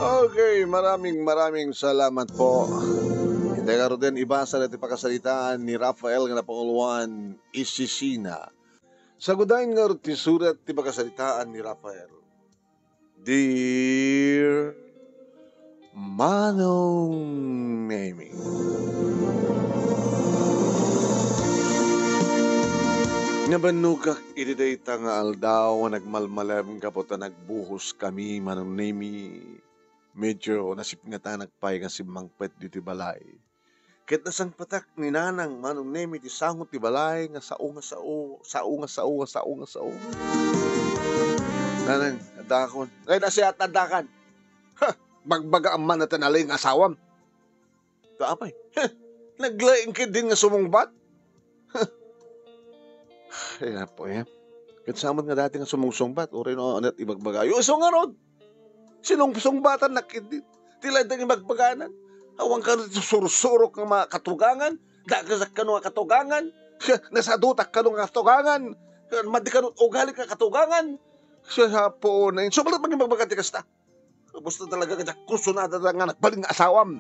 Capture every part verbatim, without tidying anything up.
Okay, maraming, maraming salamat po. Ita ngaruden, ibasa daytoy pakasaritaan ni Rafael nga napanguloan, Isisina. Sagudayen ngarud ti surat ti pakasaritaan ni Rafael. Dear Manong Nemi. Nabannogak iti dayta nga aldaw a nagmalmalem gapu ta nagbuhoskami, Manong Nemi. Medyo nasipngetanak pay nga simmangpet ditoy balay. Ket nasangpetak ni Nanang, Manong Nemi, ti sango ti balay nga sao nga sao, sao nga sao, nga sao nga sao. Nanang, addakon. Ay, nasiat, addakan. Ha! Bagbaga amman a tinali nga asawam. Ta apay? Heh! Naglaing ketdin nga sumungbat? Heh! Ay, apo, eh. Ket sa met nga dayta nga sumungsungbat, uray no, aniat ibagbaga. Yo, isu ngarud! Sinungsungbatan na ketdin. Ti laeng ibagbaganan. Awan kano ti sursurok nga mga katugangan. Dagasak kano nga katugangan. Nasadutak kano nga katugangan. Madi kano ugali nga katugangan. Siya po na yun. Sumalit maging magbaga ti kasta. Gusto talaga ka dyan, kusunada na nga nagbaling nga asawam.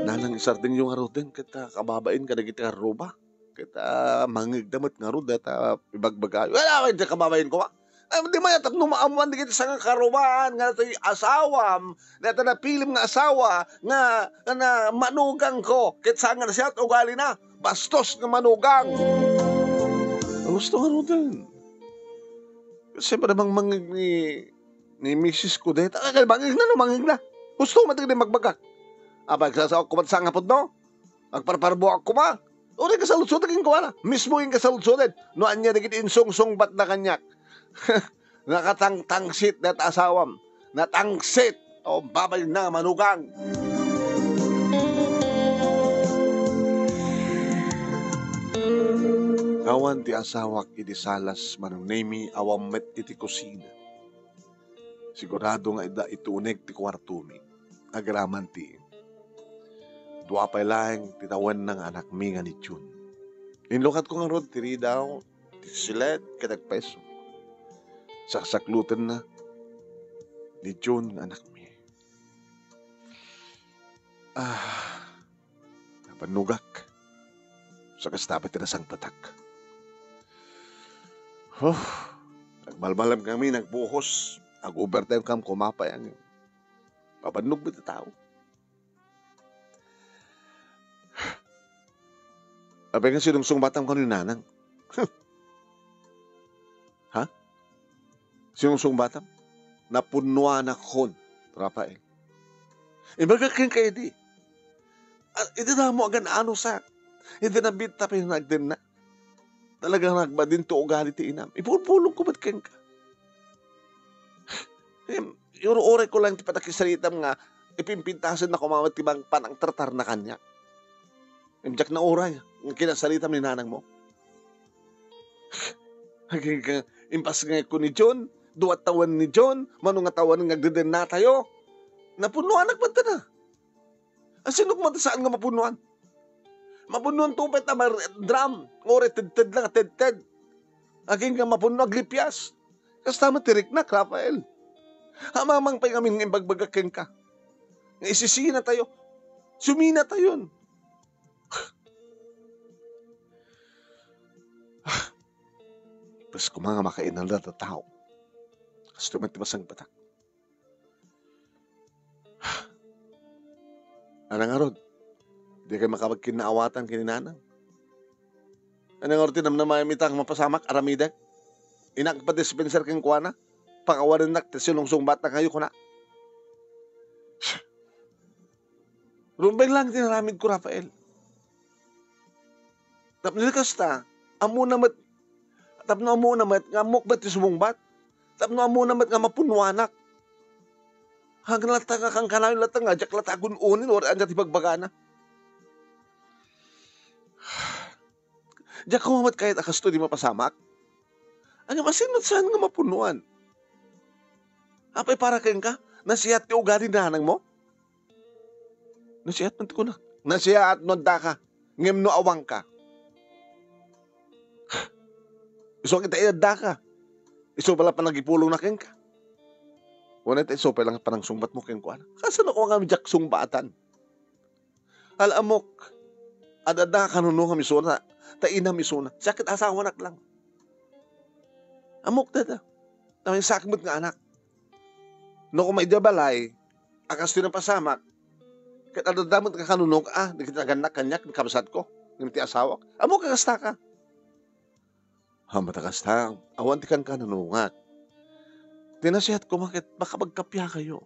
Nanang, isardeng yo ngaruden, ket, ah, kababain kadagiti karruba. Ket, ah, mangngegda met ngarud, dayta ibagbaga. Wala, wala, di kababain ko, ah. Ay, di man, tapno maamuan di kita sanga karrubaan, nga toy asawam, dayta napilim nga asawa, nga, nga na manugang ko. Ket saan nga siya, ugali na. Bastos nga manugang. Gusto ngaruden. Siyempre, mang-, mangngeg ni, ni misis ko, dayta. Ay, mangngeg na, no, mangngeg na. Gusto mo, tignan, magbagak. Apay, agsasaok ko man sa nga pudno? Agparparbuak koma? Uray kasaludsoden kenkuana. Mismo ing kasaludsoden. No ania dagiti insungsungbatna kaniak. Nakatangtangsit dayta asawam. Natangsit. O, babayna nga manugang. Awan ti asawak iti salas, Manong Nemi, awan met iti kusina. Sigurado nga adda iti uneg ti kuartomi. Agraman ti dua pay laeng ti tawenna nga anakmi nga ni Jun. Inlukatko ngarud ti ridaw, ti silet, ket agpeso. Saksaklutenna ni Jun nga anakmi. Ah, Nabannogak. Sa kasta pay ti nasangpetak. Huh, nagmalmalem kami, nagbuhos, nag-overtime kam, kumapay ang pabannog ti tao. Apay nga sinungsungbatam kano ni Nanang? Ha? Sinungsungbatam? Napunnuanakon, Rafael. Imbagak kenka idi. Ah, idi damo agan-anusak. Idi nabitta pay nagdenna. Talaga nga nagbadin ti ugali ti inam. Ipulpulong ko met kenka. Em, uro-uray ko lang ti panakisaritam nga ipimpintasen na kumamat ti bang panangtratar na kaniak. Em, diak nauray nga kinasaritam ni nanang mo. Agingga, impas nga ko ni John, dua tawen ni John, mano nga tawen nga agdedennatayo. Napunnoanak man ta na. Asino koma ti saan nga mapunnoan? Mapunnoan to pay ta mar-, drum, ngore tedted lang, tedted. Agingga mapunno, aglipias. Kasta met ti riknak, Rafael. Amamang pay ngamin nga imbagbagak kenka. Nga isisina tayo. Sumina tayon. Pes koma nga makainalda ta tao. Kastoy met ti masangpetak. Ano ngarud? Di kay makapagkinnaawatan ken ni nanang. Ano ngarud ti namnamaem ita nga mapasamak, aramidek? Inak pa dispenser kenkuana? Pakawanennak ti sinungsungbatna kayo kuna. Rumbeng lang ti naramid ko, Rafael. Tapno di kasta, ammona met, tapno ammona met nga ammok met ti sumungbat. Tapno ammona met nga mapunnoanak. Hagna latta nga kankanayon latta nga diak latta agun-unin, uray ania ti bagbagana. Diak koma met kayat a kastoy ti mapasamak. Ngem asino saan nga mapunnoan? Apay para kenka, nasiat ti ugali ni nanang mo? Nasiat man ti kunak. Nasiat no addaka, ngem no awanka. Isu ket ta addaka. Isu pala panagipulongna kenka. Kuna ita isu pay lang panangsungbatmo kenkuana. Kasano ko nga diak sungbatan? Al-amok, adda nga kanunongam isuna, ta inam isuna. Siak ket asawanak lang. Ammok dayta. Amin, saak met nga anak. No koma idiay balay, a kastoy napasamak, ket adda met nga kanunong, a, dagiti nagannak kaniak, ni kabsatko, ngem ti asawak. Ammok a kasta ka. Haan met a kasta, awan ti kankanunongak. Ti nasihat koma ket makapagkappia kayo.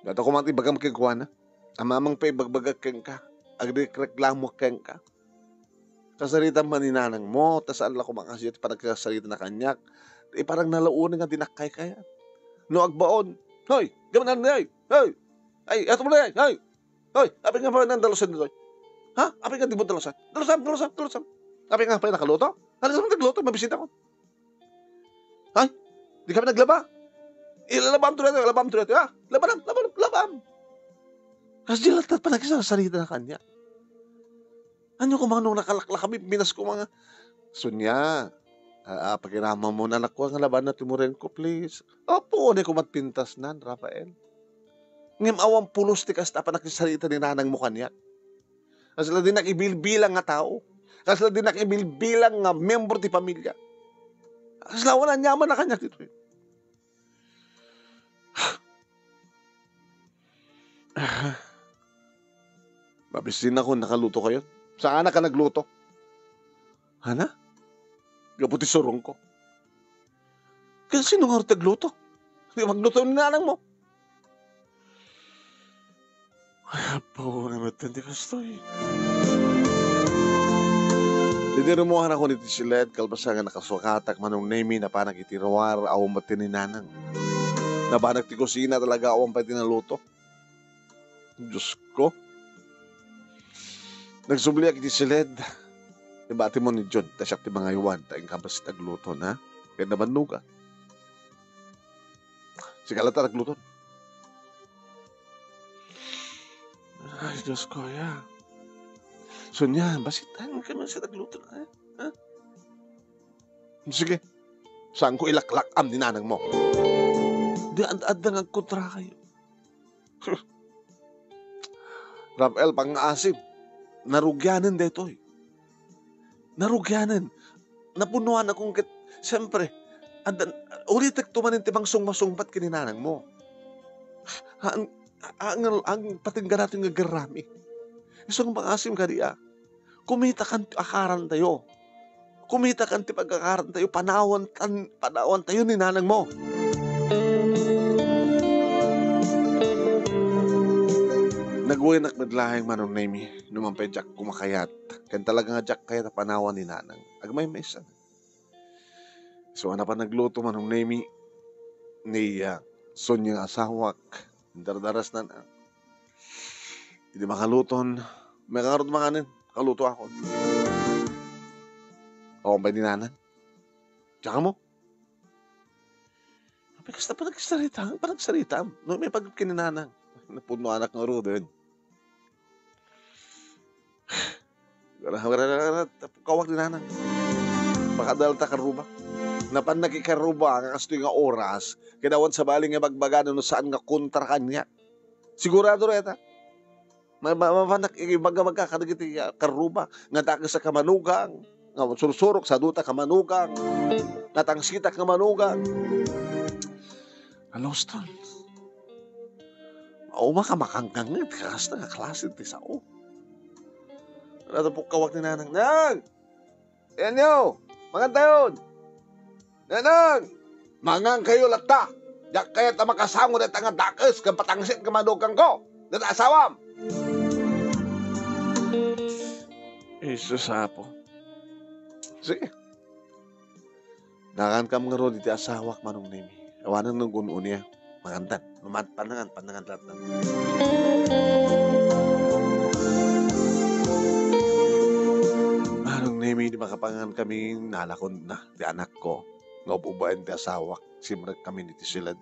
Dayta koma ti ibagam kenkuana. Ammom pay ibagbagak kenka. Agrekreklamoak kenka. Kasaritam man ni nanangmo, ta saan la koma kasdiay ti panagsasaritana kaniak. Iparang nalaonen nga dinak kaykayat. No agbaon, "Hoy, gamin, hoy, hoy! Ay, ato mo na, hoy! Hoy, apay nga pay nang dalusan ditoy? Ha? Apay nga di mo dalusan? Dalusam, dalusam, dalusam! Apay nga pay nakaluto? Dalusam, nagluto, mabisinakon." Ay, di kami naglaba. Ilalabam to daytoy, ilalabam to daytoy, ha? Labanam, labanam, labam. Kasdiay latta ti panagsasaritana kaniak. Ania koma no nakalaklak kami, Pinas koma nga. Sonia, a, a, pakiramam mo, anakko, nga labanna ti murenko, please. Apo, ania koma ti pintasnan, Rafael. Ngem awan pulos ti kasta a panagsasarita ni nanangmo kaniak. Kasla dinak ibilbilang nga tao. Kasla dinak ibilbilang nga membro ti pamilya. Kasla awan aniaman a kaniak ditoy. Mabisinakon, nakaluto kayo? Saanak a nagluto? Ana? Gapu ti surongko. Ket sino ngarud ti agluto? Di magluto ni nanangmo. Ay, apo, nametten ti kastoy. Idi rummuarako iti Siled, kalpasan nga nakasukatak, Manong Nemy, napanak iti ruar, awan met ti ni nanang. Napanak ti kusina, talaga awan pay ti naluto. Diosko. Nagsubliak iti Siled. Ibati mo ni John, ta siak ti mangaywan, ta inka bassit agluto, na? Ket nabannoga. Sika latta nagluto. Ay, Diosko, ya. Sonia, bassit, ay, kami sa nagluto, eh? Ha? Sige. Saanko ilaklak-am ni nanangmo? Di ad-, adda nga agkontra kayo. Rafael, pangngaasim, narugianen daytoy. Narugianen. Napunnoanakon ket, siempre, adda, ulitek to manen ti mangsungmasungbat ken ni nanangmo. Haan, ang, ang, ang patingga natin nga gerrami. Isang pangngaasim kadi, a. Kumitakan ti akarantayo. Kumitakan ti pagakarantayo, panawan tan-, panawantayo ni nanangmo. Nagwenak met laeng, Manong Nemy, no man pay diak kumakayat. Ken talaga nga diak kayat a panawan ni nanang. Agmaymaysa. So, a napan nagluto, Manong Nemy, ni, ah, Sonia nga asawak, dardarasnan, a. Idi makaluton, may karot manganen, kalutoakon. Awan pay ni nanang. Diak ammo. Apay kasta panagsarita, panagsarita. No, may pag-, ken ni nanang. Napunnoanak ngaruden. Tapukawak ni nanang. Makadalta karruba. Napan nakikarruba nga kastoy nga oras, ket awan sabali nga ibagbaga no saan nga kontra kaniak. Sigurado dayta. Ma-, ma-, mapanak ibaga-baga kadagiti, ah, karruba nga dakes a kamanugang, nga sursurok, saduta kamanugang, natangsitak kamanugang. Aloston. Mauma ka makangkanget, kasta nga klase ti sao. Natapukawak ni nanang, "Nang! Ayanyo! Mangantayon! Nanang! Mangankayo latta! Diak kayat a makasango dayta nga dakes ken patangsit nga manugangko! Dayta asawam!" Jesus, Apo. Sige. Nakankam ngarud iti asawak, Manong Nemy. Awanen no gun-unia. Makantan. Maman-, pannangan, pannangan latta. Manong Nemy, idi makapangan kami, nalakon na ti anakko. Nga ub-ubaen ti asawak, simrek kami iti siled.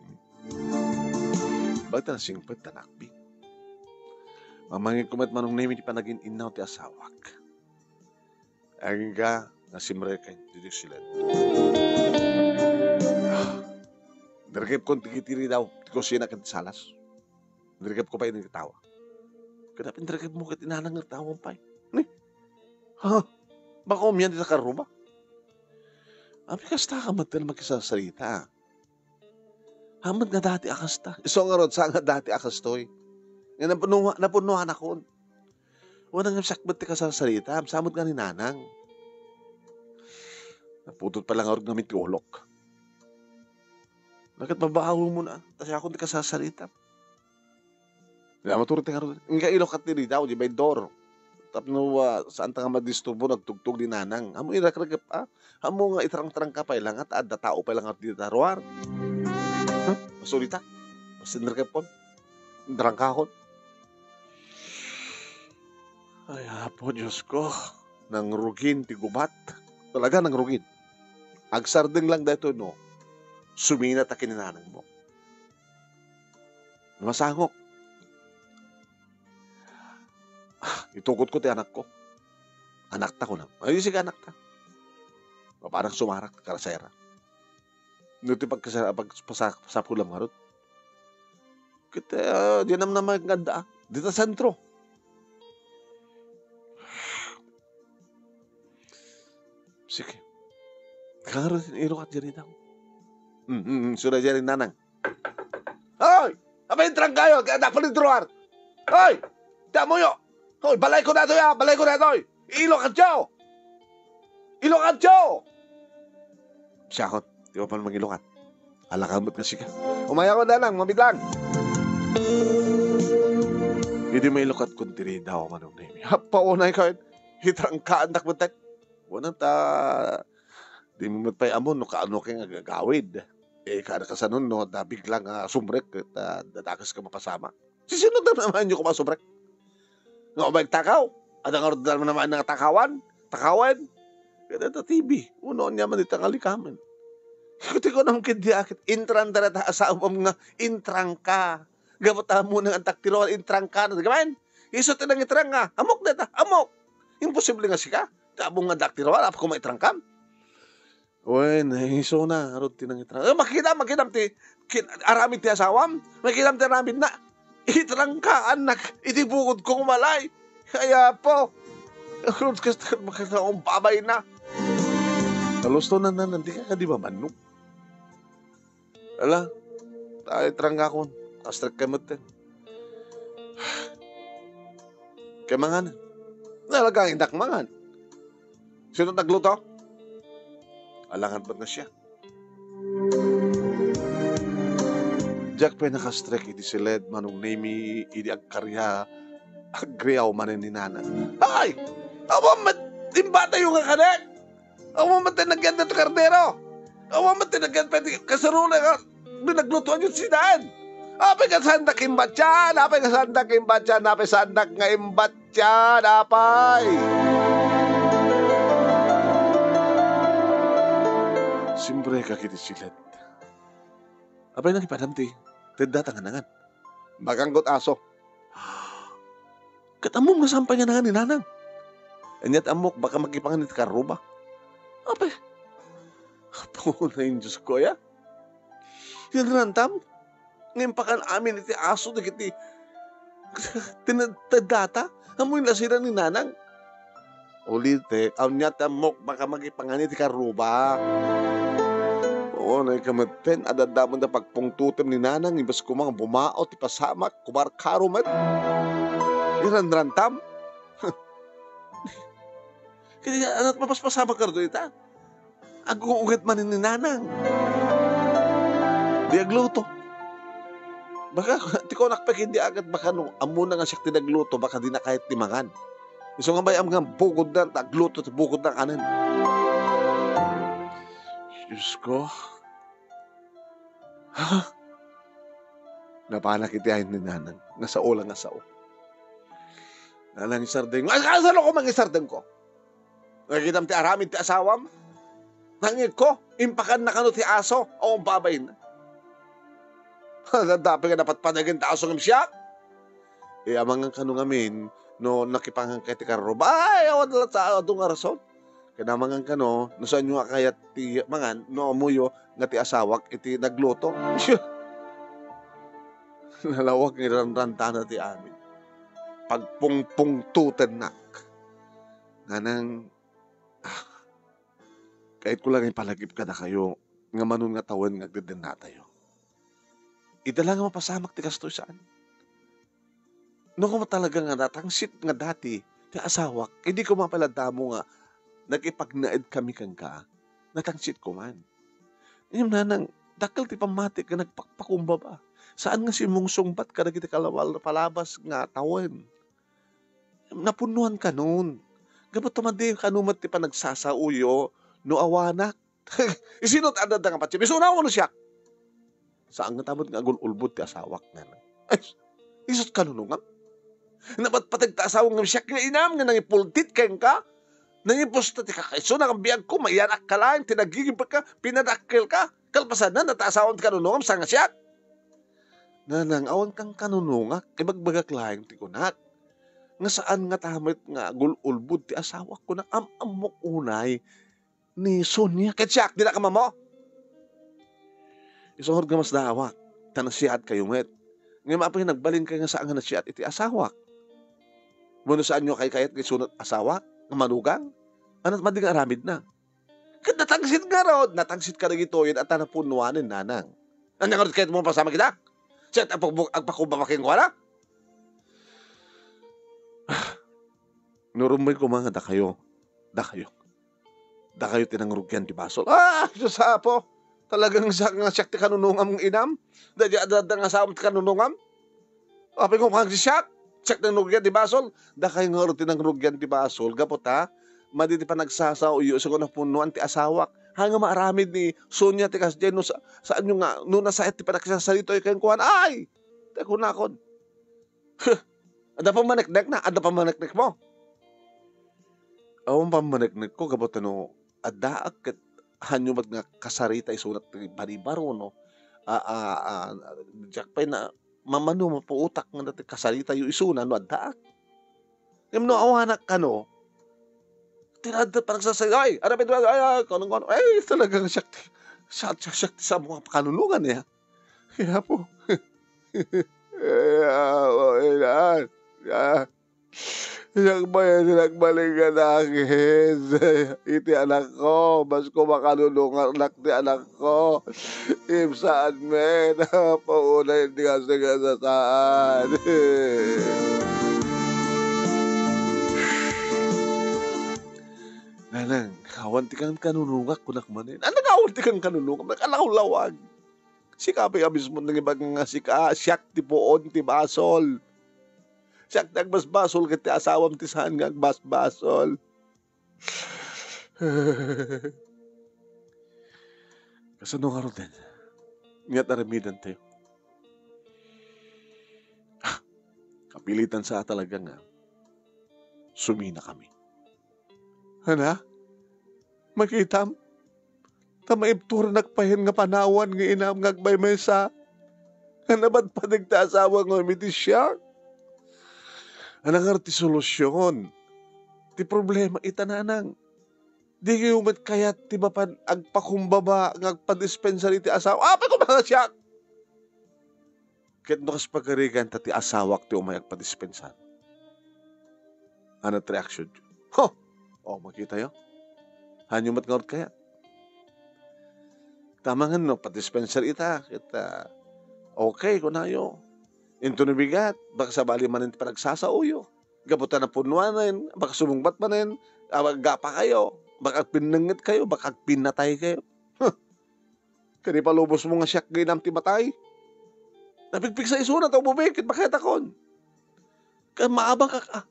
Batta nasingpet ta nakbi. Mamangegko met, Manong Nemy, ti panagin-innaw ti asawak. Agingga nga simrek ditoy siled. Nirikepkon ti kitiri daw ti kusina ken ti salas. Nirikepko pay iti tawa. Ket apay nirikepmo ket inanang nga tawa pay. Ni? Ha? Baka umian ti takarruba? Apay kasta ka met ken makisasarita? Amet nga dati a kasta. Isu ngarud, saan nga dati a kastoy? Nga napunua-, napunuanakon. Wen, ngem siak met ti kasasarita, saan met nga ni nanang? Napudot pay la ngarud ngamin ti ulok. Naket mabaawemon a, ta siakon ti kasasarita. Kaya maturo ti ngarud. Inka ilukat ti ridaw, di bay dor. Tapno, ah, saan ta nga madisturbo, nagtugtog ni nanang. Amo irakrakep, ah. Amo nga itrangtrangka pay la nga, ta adda tao pay la nga dita ruar. Huh? Masulita. Basta nirkepon. Intrangkakon. Ay, Apo Diyos ko. Nangrugin ti gubat. Talaga, nangrugin. Agsardeng lang daytoy, no? Suminat a kininanang mo. Masangok. Ah, itugod ko ti anakko. Anakta, kunam. Ay, sige, anakta. Mapanang sumarak, karasera. No ti pagkasa-, pagpasa-, pasapulam ngarud. Ket, ah, di namnama nga adda, ah. Dita sentro. Sige. Karo, ilukat diri daw. Mm, mm, mm, sura diri, nanang. Hoy! Apay intrangkayo? Kaya dapat intruar. Hoy! Damuyo! Hoy, balayko daytoy, ah! Balayko daytoy! Ilukat yo! Ilukat yo! Siakon, di ko pa mangilukat. Alakam met nga sika. Umayakon, nanang, mabitlang. Idi mailukatkon diri daw, Manong Nemi. Happa, unay ka, itrangkaandak met. Wen, ta, di mo met pay ammo no kaano kay nga agawid. Eh, kada kasanon, no, da bigla nga sumrek, ta, dadakeska mapasamak. Sisino da naman yung kumasumrek? Nga umay takaw? Ada nga rod naman nga takawan? Takawan? Kada ta T V. Uno niya man ita nga likamen. Kuti ko naman kadi akit. Intran da ta asawam nga intrang ka. Gabat amo nang antak ti ruar, intrang ka. Gaman? Isu ti nangitrang nga. Amok deta. Amok. Imposible nga sika. Tabong nga dak ti ruar, apa ko maitrang kam? Wen, eh, isuna, ngarud ti nangitra-, eh, makidam, makidam ti kin-, aramid ti asawam, makidam ti aramidna. Itrangkaannak iti bukod kong balay. Kaya po, ngarud kasta, makita kong babayna. Nalusto na, na, na, di ka, di ba, manok? Ala, ta itrangkakon, kastrek ka met. Kay mangan. Nalaga, indak mangan. Sino nagluto? Alangan met nga siya. Diak pay nakastrek iti siled, Manong Nemi, idi agkarya, agriaw manen ni Nana. Ay! Awan met, imbatayo nga kanek! Awan met ti nagyan daytoy kardero! Awan met ti nagyan pay ti kasarola nga binaglutoan yo ti sidaen! Apay nga saandak imbatian? Apay nga saandak imbatian? Apay saandak nga imbatian, apay? Simrek iti siled. Apay nangipadam ti, ti data nga nangan? Bakanggot aso. Ket ammom nga saan pay nga nangan ni Nanang? Aniat ammok, baka makipangan iti karruba. Apay, apo na yung Diyos ko, ya? Yan rantam? Nga impakan amin iti aso dagiti tinadtadata? Ammoy nasiran ni Nanang? Ulitek, awniat ammok, baka makipangan iti karruba. Oo, nay kametten, adadamon da pagpungtotem ni Nanang, ibas koma nga bumao ti pasamak, kubarkaro met. Iranrantam? Kaya anak mapaspasamak kardo ita. Agunget manen ni Nanang. Di agluto. Baka, ti kunak pa ket di agat baka no, ammona nga siak ti nagluto, baka di na kayat ti mangan. Isu nga bay-am nga bukodna, ta agluto ti bukodna kanen. Diyos ko. Ha? Napanak iti ayan ni Nanang, nga sao la nga sao. Nanang, isardeng. Ay, kasano ko mangisardeng ko? Nakitam ti aramid ti asawam? Nangikko, impakanna kano ti aso, awan babain. Dadapay nga napatpanagen ti aso ngem siak? E, amangan kano ngamin, no nakipangan kay ti karruba. Ay, awan la sa adu nga rason. Ket amangan kano, no saanyo nga kayat ti mangan, no ammoyo nga ti asawak iti nagluto. Nalawag nga iranrantana ti amin. Pagpungpungtotennak. Nganang, ah, kayatko la nga ipalagip kadakayo nga mano nga tawen nga agdedennatayo. Ita la nga mapasamak ti kastoy, saan? No koma talaga nga natangsit nga dati ti asawak, idi koma pay la damo nga nakipagnaedkami kenka, natangsitko man. Ngem nanang, dakkel ti pammatik nga nagpakpakumbaba. Saan nga simungsungbat kadagiti kalawal palabas nga tawen. Napunnoan kanon. Gapu ta madi kano met ti panagsasaoyo no awanak. Isino ti adda nga patiem? Isuna wenno siak? Saan nga ta met nga agul-ulbod ti asawak, nanang. Ay, isu ti kanunongam. Napatpateg ti asawam ngem siak nga inam nga nangipultit kenka. Nangipusta ti kakaisuna nga biagko, maiyanakka laeng ti nagigibekka, pinadakkelka. Kalpasanna, ti asawam ti kanunongam, saan nga siak? Nanang, awan kan kanunongak, ibagbagak laeng ti kunak. Nga saan nga ta met nga agul-ulbod ti asawak, kunak, am-ammok unay ni Sonia ket siak, dinaka mammo? Isu ngarud nga masdaawak, ta nasiaatkayo met. Ngem apay nagbalinkayo nga saan nga nasiaat iti asawak? Wenno saanyo a kaykayat nga isunat asawak nga manugang? Ania ti madi nga aramidna? Ket natangsit ngarud, natangsit kadagitoy a ta napunnoanen, nanang. Ania ngarud kayatmo a pasamak ita? Siak ti agpakbu-, agpakumbaba kenkuana? No rumbeng koma nga dakayo, dakayo. Dakayo ti nangrugian ti basol. Ah, Dios Apo! Talaga nga siak, nga siak ti kanunongam nga inam? Daydi adda, adda nga asawam ti kanunongam? Apay nga pagsiak? Siak ti nangrugian ti basol. Dakayo ngarud ti nangrugian ti basol. Gapu ta, madi ti panagsasaoyo, isu nga napunnoan ti asawak. Haan nga maaramid ni Sonia ti kasdiay no sa-, saanyo nga, no nasayaat ti panagsasalitayo kenkuana. Ay! Ti kunakon. Huh! Adda pammaneknekna? Adda pammaneknekmo? Awan pammaneknekko, gapu ta no addaak ket haanyo met nga kasarita isu ti balibaro, no? A, a, a, diak pay na mamano mapuotak nga ti kasaritayo isuna no addaak. Ngem no awanak kano, ti adda panagsasalita, "Ay, arapid, ay, ay, ay, kuno, kuno." Ay, talaga nga siak ti, siak, siak, siak ti samo nga pakanunongan, eh. Ay, Apo. Ay, Apo, ina. Ah. Siak pay ti nagbalin nga dakes iti anakko. Basko makanunongak ti anakko. If saan met, paunay ti kasagasataan. Nanang, awan ti kan-, kanunongak, kunak manen. Ania nga awan ti kan-, kanunongak? Nakalawlawag. Sika pay a mismo nangibaga nga sika, siak ti puon ti basol. Siak ti agbasbasol ket ti asawam ti saan nga agbasbasol. Kasano ngaruden nga aramidantayo? Ah, kapilitan sa talaga nga suminakami. Ania? Makitam? Ta maibturnak payen nga panawan nga inam nga agmaymaysa, nga napadpadeg ti asawam ngem iti siak. Ania ngarud ti solusion ti problema ita, nanang? Dikayo met kayat ti mapan agpakumbaba nga agpadispensar iti asawa? Apay koma nga siak? Ket no kas pagarigan ta ti asawak ti umay agpadispensar, ania ti reaksionyo? Ho! O, makitayo. Haanyo met ngarud kayat. Ta amangan no agpadispensar ita, ket, ah, okay, kunayo. Inton no bigat, baka sabali manen ti panagsasaoyo. Gapu ta napunnoanen, baka sumungbat manen, ah, aggapakayo, baka agpinnengngetkayo, baka agpinnataykayo. Huh! Ket ipalubosmo nga siak nga inam ti matay. Napigpigsa isuna ta umubing ket makayatakon. Ket maabakak a.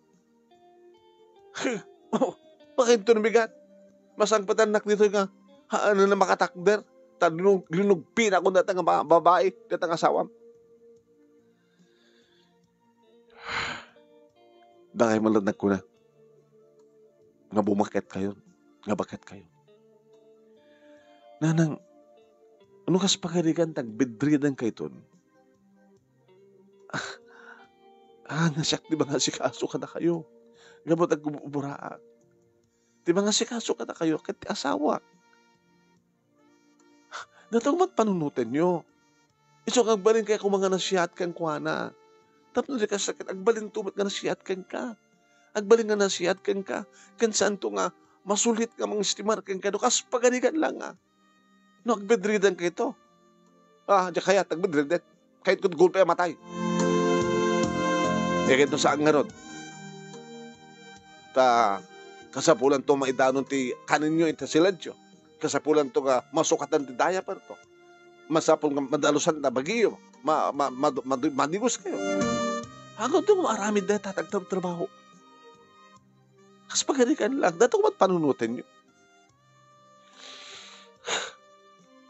Makainton bigat. Masangpetannak ditoy nga haanna makatakder. Ta linug-, linugpinakon dayta nga ba-, babai, dayta nga asawam. Dakay man laeng nagkuna nga bumaketkayon, nga baketkayon. Nanang, no kas pagarigan ta agbedridankayton, ah, ah, nga siak ti mangasikaso kadakayo. Gapu ta agbuburaak. ti mangasikaso kadakayo ket ti asawak. Daton met panunotenyo. Isu nga agbalin kay koma nga nasiat kenkuana. Tapno di kasla ket agbalinto met nga nasiat kenka. Agbalin nga nasiat kenka. Ken saanto nga masulit nga mangestimar kenka no kas paganikan lang nga. No agbedriden kayto. Ah, diak kayat agbedriden. Kayatko gulpi a matay. Ket no saan ngarud. Ta kasapulanto maidanon ti kaninyo iti silencio. Kasapulanto nga masukatan ti diaperto. Masapul nga madalusan ta bagiyo. Ma-, ma-, mad-, mad-, madigoskayo. Agawto nga maaramid dayta ti agtrabaho. Kas paganikan lang, daton met panunotenyo.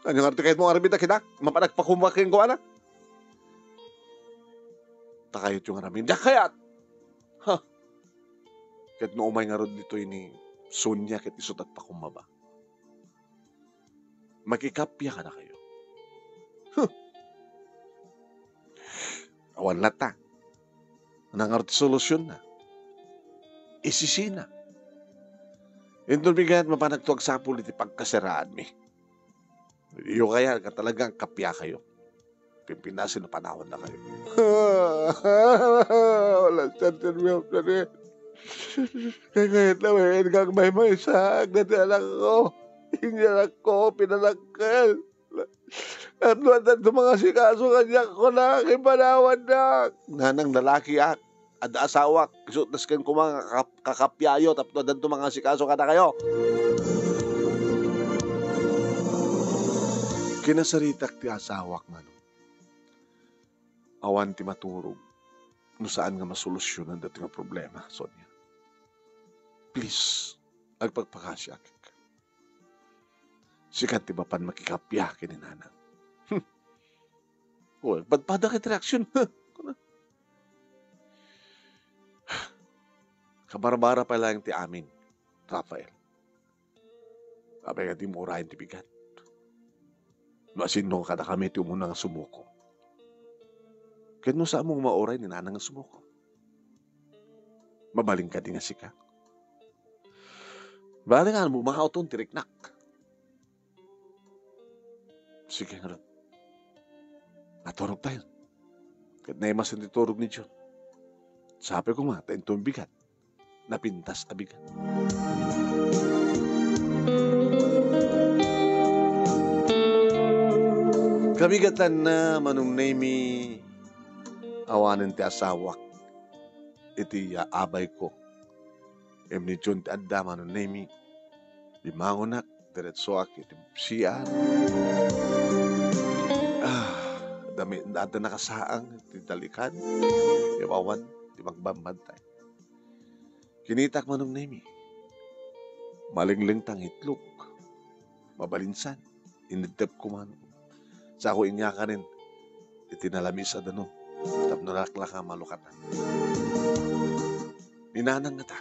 Ania ngarud ti kayatmo nga aramidda, kitak? Mapan agpakumba kenkuana? Ta kayatyo nga aramid. Diak kayat! Ha? Ket no umay ngarud ditoy ni Sonia ket isu ti agpakumbaba. Makikappia kadakayo. Huh! Awan latta. Ania ngarud ti solusionna? Isisina. Inton bigat, mapanagto agsapul iti pagkasiraanmi. Diyo kayat nga talagang kapiakayo. Pimpinasin a panawannakayo. Wala, San Sergio, San Kay kayat na, may kang maymaysa, agdati anak ko. Hindi anak ko, pinanakkel. At luwat at mangasikaso kaniak, kuna, kay panawannak. Nanang lalaki, ak, adda asawak, isu ti kenkuana nga kap-, kakapiayo, tapno addanto mangasikaso kadakayo. Kinasaritak ti asawak, Manong. Awan ti maturog no saan nga masolusionan daytoy nga problema, Sonia. Please, agpagpakasiak. Sika ti mapan makikappia ken ni Nanang. Hmm. O, agpadpada ket reaksyon. Huh. Kuna. Kabarbara pay laeng ti amin, Rafael. Apay nga dimo urayen ti bigat? No asinno kadakami ti umuna nga sumuko. Ket no saanmo nga mauray ni Nanang nga sumuko? Mabalin kadi nga sika? Bale nga, mauton ti riknak. Sige ngarud. Naturogtayon. Ket naimasen ti turog ni John. Sapay koma ta inton bigat, napintas a bigat. Kabigatanna, Manong Nemy, awanen ti asawak iti, ah, abayko. Ngem ni John ti adda, Manong Nemy. Bimmangonak, diretsoak iti C R. Ah, dami, adda nakasaang ti talikan. Ngem awan ti magbambantay. Kinitak, Manong Nemy. Malengleng ti angitlog. Mabalinsan. Inedtepko man. Sako inyakanen iti nalamis a danum tapno laklaka malukatan. Ni Nanang ngata.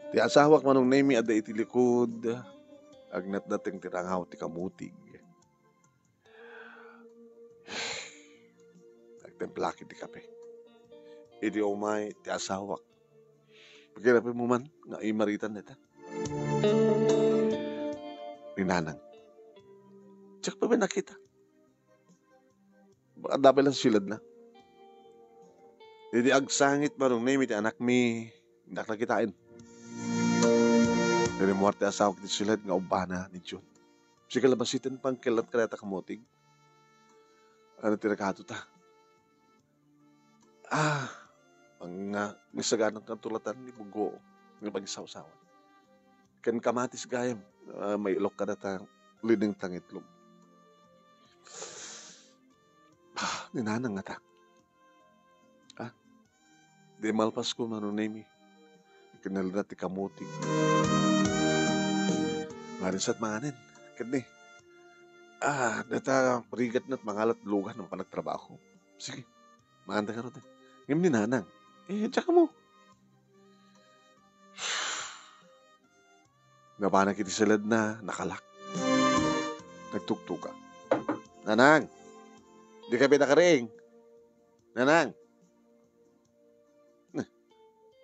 Ti asawak, Manong Nemy, adda iti likud, agnatnateng ti rangaw ti kamutig. Agtimplak iti kape. Idi umay ti asawak, pakirapem man nga imaritan dayta. Ni Nanang. Diak pay nakita. Baka adda pay la siled na. Idi agsangit, Manong Nemy, ti anakmi, dinak nakitaen. Rimmuar ti asawak iti siled nga ubbana ni John. Sika la basiten pangkellat kadayta kamutig. Ania ti rekadota? Ah, nga, nga sagana nga tulatan ni Bugo nga pagsawsawan. Ken kamatis gayam, ah, mailok kadata liding ti angitlog. Ah, ni Nanang ngata. Ah, di malpasko, Manong Nemy. Kinalna ti kamutig. Marisat manganen. Ket ni, ah, data rigat na mangalat lugan no panagtrabaho. Sige, manganda ka rod. Ngem ni Nanang, eh, diak ammo. Napanak iti siledna, nakalak. Nagtugtuga. Nanang! Di ka pinakariing? Nanang!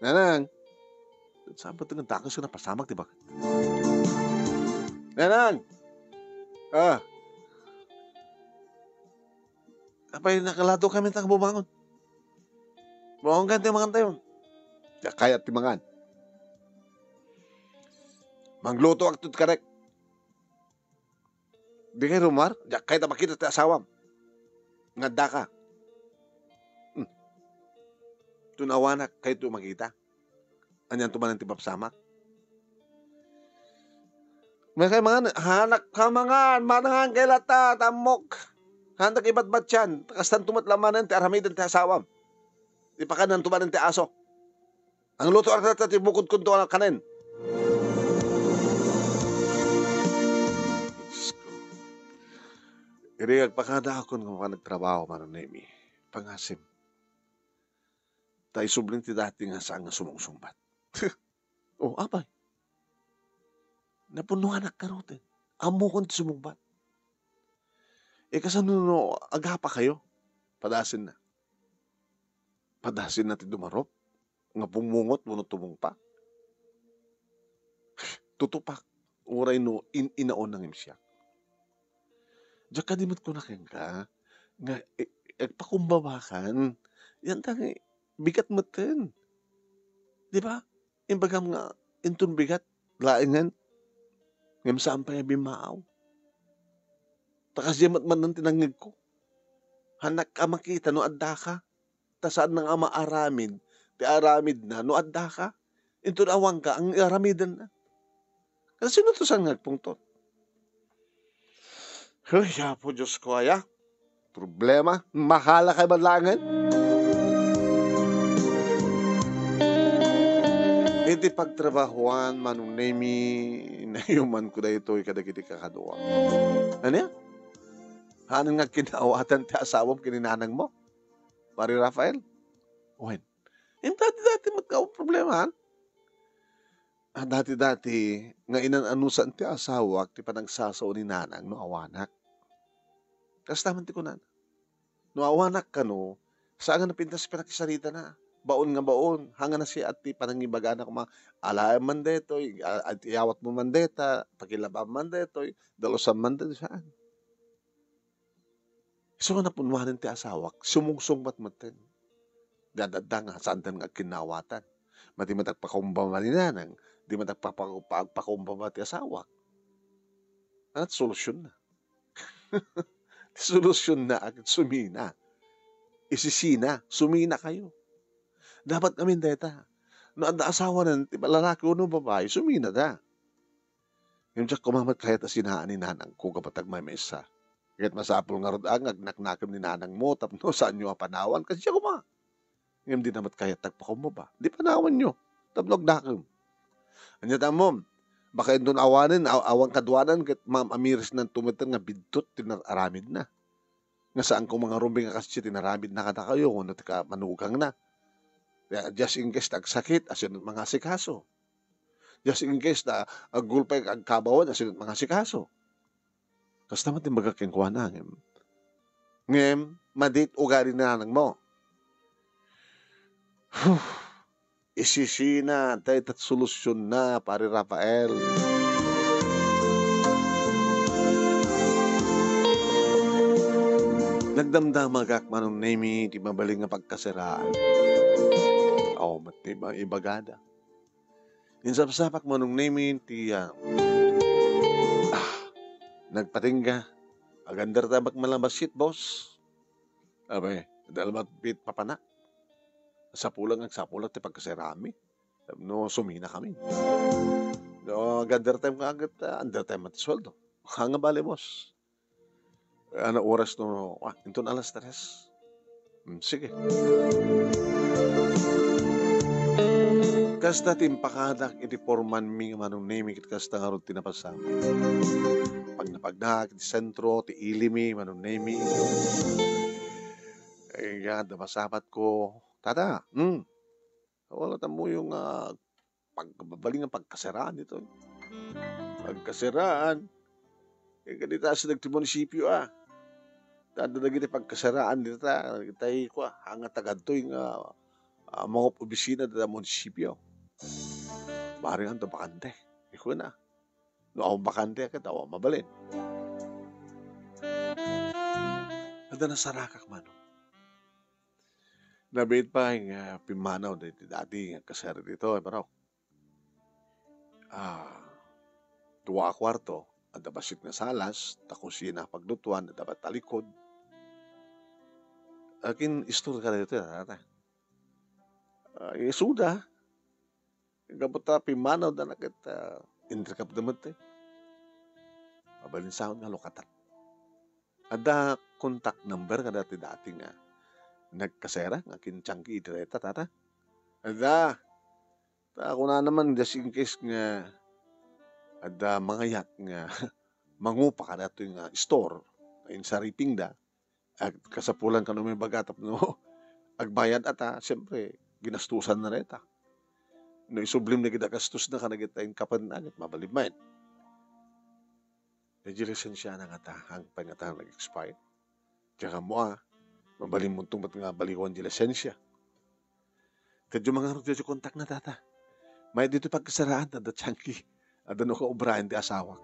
Nanang! Saan ba ito nga dakes nga napasamak, di ba? Nanang! Ah! Apay, nakalado kami ta bumangon. Bumangon ka, ti mangan tayo. Diak kayat ti mangan. Mangluto ak tud karek. Di kay rumar, diak kayat a makita ti asawam. Nga adda ka. Hmm. Tun awanak kayto makita. Anian to manen ti papasamak? May kay mangan, hanak ka mangan, mangan kay lata, tammok. Handak ibatbatyan, kastan to met la manen ti aramiden ti asawam. Ipakan to manen ti aso. Ang luto, arta ti bukod kunto a kanen. Diyos ko. Iri agpakada akon nga mapan nagtrabaho, Manong Nemi. Pangasim. Ta isubling ti dati nga saan nga sumungsungbat. Oh, apay. Napunnuanak garuden. Ammokon ti sumungbat. E, kasano no agapa kayo? Padasin na. Padasin na ti dumarup nga pumungot wenno tumungpa. Tutupak, uray no in-inaon nangimsiak. Diak kadi met kuna kenka nga, e, agpakumbabakan. Yan ta nga bigat metten. Di ba? Imbagam nga inton bigat laengen, ngem saan pay a bimmaaw. Ta kasdiay met manen ti nangngegko. Hannak a makita no adda ka. Ta saan nga maaramid ti aramidna no adda ka. Inton awan ka, ang aramidenna. Kasino to saan nga agpungtot? Ay, Apo Diyos ko, aya. Problema. Mahala kay man laengen. Iti pagtrabahuan, Manong Nemi, naiumanko daytoy kadagiti kakadua. Ania? Haanna nga kinawatan ti asawam ken ni nanangmo? Pare Rafael? Wen. Ita dati-dati met nga problema, han? A, dati-dati nga inan-anusan ti asawak ti panagsasao ni nanang no awanak. Kasta man ti kunana, "No awanak kano, saan nga napintas ti panakisaritana? Baon nga baon, haan nga nasiat ti panangibagana koma, alaem man daytoy, a-, a-, iyawatmo man dayta, pakilabam man daytoy, dalusam man daytoy," saan. Isu nga napunnuanen ti asawak, sumungsungbat metten. Dadadda nga, saanten nga agkinnawatan. Madi met agpakumbaba ni nanang, di met agpapa-, pa-, agpakumbaba ti asawak. Ania ti solusyonna? Ti solusyonna, agid sumina. Isisina, sumina kayo. Dapat ngamin dayta. No adda asawanan ti lalaki wenno babai, sumina da. Ngem diak koma met kayat a sinaan ni nanangko gapu ta agmaymaysa. Ket masapul ngarud a nga agnaknakem ni nanangmo tapno saanyo a panawan, kasdiay koma. Ngem dina met kayat agpakumbaba. Di panawanyo tapno agnakem. Ania ti ammom? Baka inton awanen, aw-, awan kaduanan ket maam-amirisnanto metten nga biddut ti nar-aramidna. Nga saan koma nga rumbeng a kasdiay ti naramidna kadakayo wenno ti ka-, manugangna. Ya, just in case ta agsakit, asino ti mangasikaso? Just in case ta aggulpay agkabawan, asino ti mangasikaso? Kasta met ti imbagak kenkuana, ngem, ngem, madi ti ugali ni nanangmo. Huh. Isisina, dayta ti solusyonna, Pare Rafael. Nagdamdamagak, Manong Nemi, ti mabalin nga pagkasiraan. Awan met ti maibagada. Insapsapak, Manong Nemi, ti, ah, ah, nagpatingga. Agandarta met malabassit, boss. Abay, dalmat pit papanak. Sapulak nga agsapulak ti pagkasirami. No, sumina kami. No, agandarta met nga agit, ah, andarta met ti sueldo. Haan nga bale, boss. Ano oras no? Ah, inton alas tres. Hmm, sige. Kasta ti impakadak iti pormanmi nga Manong Nemi ket kasta ngarud ti napasamak. Pagnapagnak iti sentro, ti ilimi, Manong Nemi. Eh, ya, napasamak ko. Tata, hmm. Wala ta muyo nga pagkababaling nga pagkasiraan ditoy. Pagkasiraan. Eh, kadita sa nagti munisipyo, ah. Tanda dagiti pagkasiraan dita, itay ko, ah, nga tagadtoy nga, ah, mga opisina dita munisipyo. Bareng adu bakante, ikuna. No awan bakante ket awan mabalin. Adda nasarakak manen. Nabiit pay nga pimmanaw daytoy dati nga kasera ditoy, barok. Ah, dua a kuarto, adda bassit nga salas, ta kusina paglutuan, adda talikod. Akin istor ka daytoy, tata. Ah, isuda. Gapu ta pimmanawda na ket, ah, inrikapda met, eh. Mabalin sa nga lukatan. Adda contact number nga dati-dati nga nagkasera nga kin Changki iti dayta, tata? Adda. Ta kunana man, just in case nga adda mangayat nga mangupa kadatoy nga store, insaripingda, ag-, kasapulan kano may baga tapno agbayad ata, siyempre, ginastusan na reta. No isublim na gid a gastos na kadagita inkapen na, mabalin met. Daydi lisensia na ngata, ang pay ngata nag-expire. Diak ammo a, mabalin mo met nga baliwan di lisensia. Kadyo mangarog daydi kontak na, tata. Mayat ditoy pagkasaraan, adda Changki. Adda no kaubrayan ti asawak.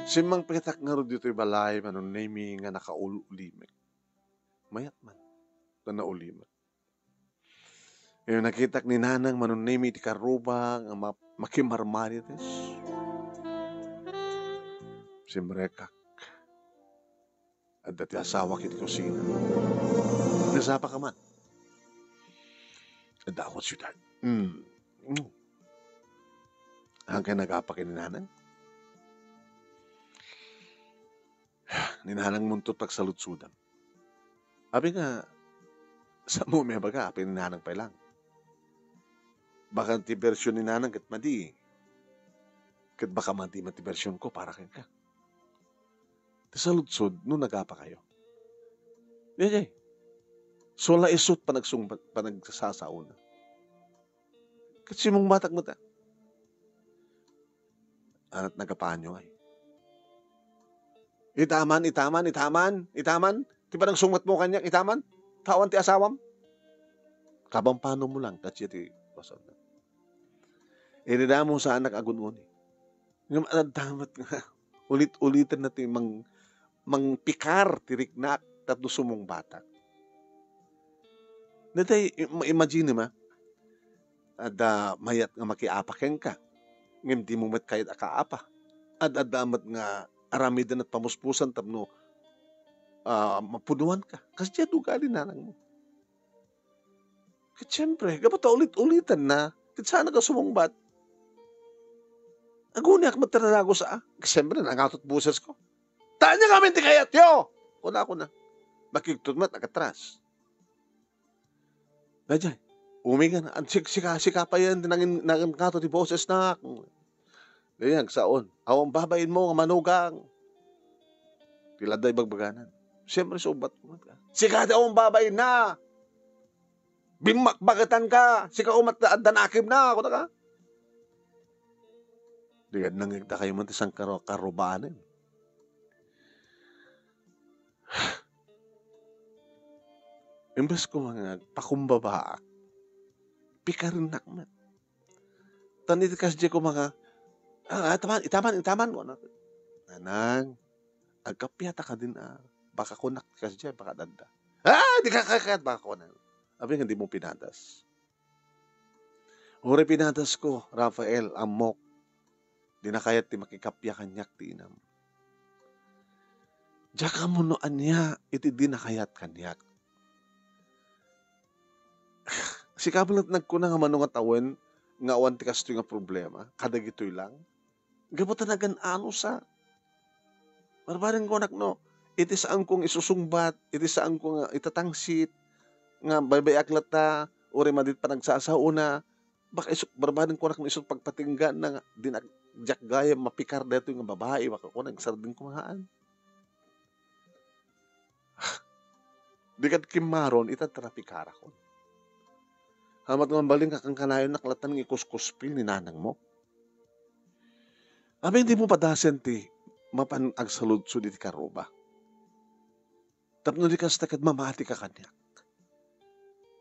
Simmangpetak ngarud ditoy balay, Manong Nemi, nga nakaul-ulimek. Mayat man, ta naulimek. Ngem nakitak ni Nanang, Manong Nemi, ti karruba nga ma-, makimarmarites. Simrekak. Adda ti asawak iti kusina. Nasapa ka man? Adda ako, sweetheart. Mm. Mm. Ang kay nagapa ken ni Nanang? Ni Nanang muntot pagsaludsodam. Abi nga, sa mo may baga, apay ni Nanang pay lang. Baka ti bersyon ni Nanang ket madi. Ket baka madi man ti bersyon ko para kenka. Ti saludsod, no nagapa kayo. Daydiay. So, la isut panagsungbat, panagsasaona. Ket simungbatak met, a. Anat nagapaanyo, ay. Itaman, itaman, itaman, itaman. Ti panagsungbat mo kaniak, itaman. Tawan ti asawam. Kapampano mo lang, kasi ti basol na. Inida mo sa anak agun-uni. Ngem adda met nga ulit-uliten na ti mang-, mangpikar ti riknak tapno sumungbatak. Daytoy, i-, ma-, imagine ma, adda mayat nga makiapa kenka, ngem di mo met kayat a kaapa. Ad-adda met nga aramiden at pamuspusan tapno, ah, mapunuan ka. Kasdiay ugali nanang mo. Ket siyempre, gapu ta ulit-ulitan na, ket saan nga sumungbat. Aguniak met ti nadagus a. Siyempre, nangatot boses ko. Ania ngamin ti kayatyo? Kuna, kuna. Makigtot met, nakatras. Daydiay, umigan, an sik-, sika, sika pay yan, nangin-, nanginkato ti boses na. Daydiay, agsaon. Awan babain mo nga manugang. Ti ladda ibagbaganan. Siyempre, subat ko met ka. Sika ti awan babain na. Bimmakbagetan ka. Sika umat adda nakim na. Kuna ka. Di kad nangigda kayo man ti sangkaro-, karubaanen. Imbes ko nga agpakumbabaak, pikarennak met. Tan iti kasdiay ko mga, ah, itaman, itaman, itaman, kuna. Nanang, agkapiata kadin, a. Baka kunak ti kasdiay, baka adda. Ah, di ka kayat, baka kunak. Abi nga di mo pinadas. Uray pinadas ko, Rafael, ammok, di na kayat ti makikapia kaniak ti inam. Diak ammo no ania iti di na kayat kaniak. Sika met nagkuna nga mano nga tawen nga awan ti kastoy nga problema, kadagitoy lang. Gapu ta nagan-ano sa. Barbareng kunak no, iti saan kong isusungbat, iti saan ko nga itatangsit, nga baybay-ak latta, uray madi ti panagsasaona, baka isu-, barbareng kunak no isut pagpatinggaan na nga, di na, diak gayam mapikar daytoy nga babai, baka kunak, sardeng kumaan. Di kad kimmaron, ita trapikarakon. Hamat nga mabalin nga kankanayon, naklatan nga ikuskuspil ni nanang mo. Amin di mo padasen ti mapan agsaludsod iti karuba. Tapno di kasta ket mamati ka kaniak.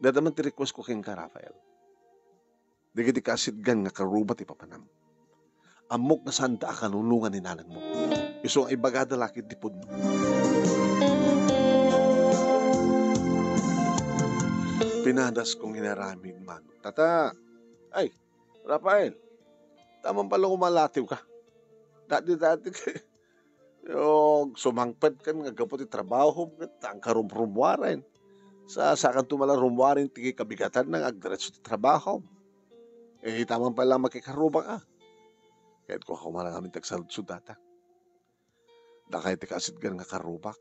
Dayta man ti request ko kenka, Rafael. Dagiti kaasitgan nga karruba ti papanam. Ammok nga saanda a kanunongan ni nanangmo. Isu nga ibagada la ketdi pudno. Pinadas kong inaramid man. Tata, ay, Rafael, tamang pala umalatiw ka. Dati-dati ka. Yo, sumangpet kan nga gapu ti trabahom, ket ang karumrumwaren. Sa, saan ka tumala rumwaren ti kabigatan nga agdiretso ti trabahom. Eh, tamang pala makikarruba ka. Ket kua ko man amin tagsaludsod data. Dakay ti kaasitgan nga karrubak.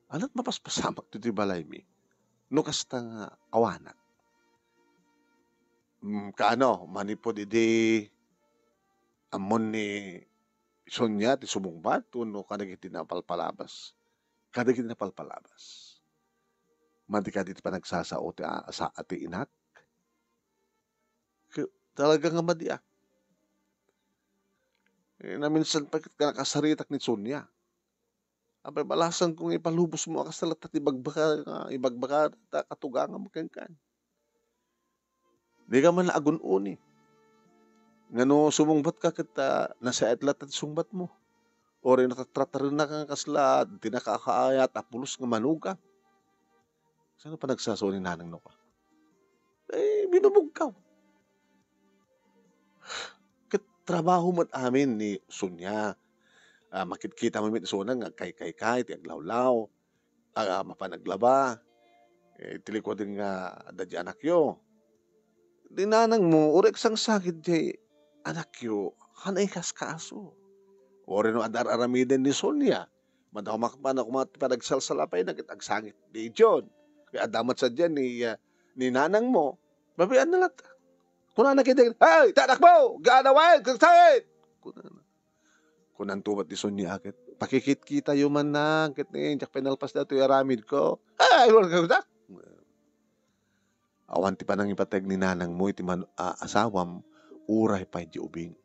Anat mapaspasamak ti balaymi. No kasta nga awanak. Mm, kaano, manipud idi ammon ni Sonia ti sumungbat wenno kadagiti napalpalabas? Kadagiti napalpalabas. Madi kadi ti panagsasao ti a-, sa-, ti inak? Ke-, talaga nga madi, ah. Eh, naminsan pa ket nakasaritak ni Sonia. Apay, balasan ko nga ipalubos mo a kasta latta ti ibagbaka, ibagbaka ta katugangam kenkan. Dika man agun-uni. Nga no sumungbat ka ket, ah, nasayaat latta ti sungbat mo. Uray natatratarenak nga kasla dinaka kaayat a pulos nga manuga. Saan panagsasao ni nanang no ka? Eh, binubugkaw. Ket trabaho met amin ni Sonia. Ah, makitkita mi met isuna nga agkaykaykay ti aglawlaw, ah, mapan aglaba. Eh, ti likuaden nga adda di anakyo. Di nanang mo, uray agsangsangit di anakyo, haan a ikaskaso. Uray no adda ar-aramiden ni Sonia, madawmak man a koma ti panagsalsalapayna ket agsangit di John. Kaya adda met sadiay ni, ah, ni nanang mo, babaen na latta. Kunana ketdi, "Hey, ti anak mo, gaanawen, agsangit!" Kunana. Kunanto met ni Sonia ket, "Pakikitkitayo man na, ket ni, diak pay nalpas daytoy aramid ko." "Ay, wala ka, dak." Awan ti panangipateg ni nanang mo iti man-, a-, asawam, uray pay di ubing.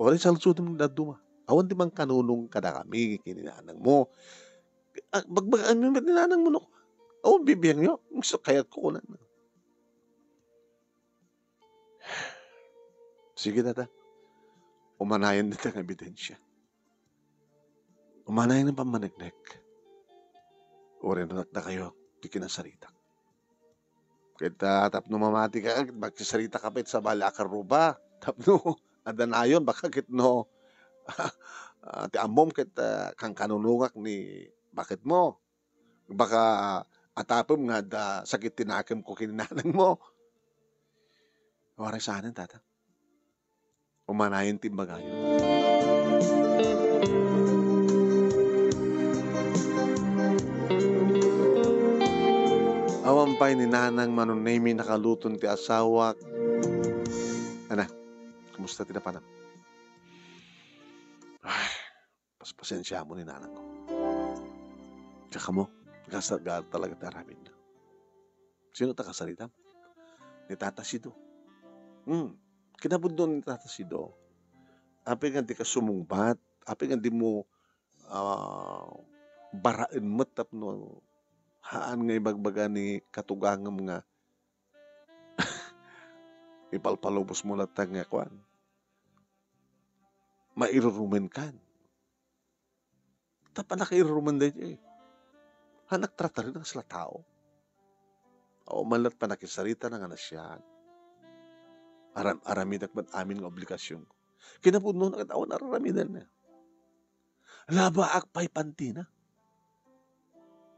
Uray saludsodem dadduma. Awan ti mangkanunong kadakami ken ni nanang mo. Ah, bagbagaan mi met ni nanang mo, no? Awan bibiangyo. Gusto kayat ko kunan. Sige, tata. Umanayon dita nga ebidensia. Umanayon nga pammaneknek. Uray no dakdakayo ti kinasaritak. Ket, ah, tapno mamati ka, ket makisaritaka pay iti sabali a karruba. Tapno adda nayon, baka ket no, ah, ti ammom ket, ah, kankanunongak ni baketmo. Baka atapem nga adda sakit ti nakemko ken ni nanangmo. Uray saanen, tata. Umanayon ti imbagayo. Awan pay ni nanang mano nemi nakaluton ti asawak. Ana, kumusta ti napanam? Ay, paspasensiamo ni nanangko. Tsaka mo, kasarga talaga ti aramidna. Sino ta kasaritam? Ni Tata Sido. Hmm. Kinapudno ni Tata Sido. Apay nga di ka sumungbat? Apay nga di mo, ah, baraen met tapno haan nga ibagbaga ni katugangem nga ipalpalubos mo latta nga kuan? Mairurumen kan. Ta panakairurumen daydiay. Haan a tratarenna kasla tao. Awan man la't panakisaritana nga nasayaat. Aram-, aramidak met amin nga obligasionko. Kinapudno na ket awan ar-aramidenna. Labaak pay pantina.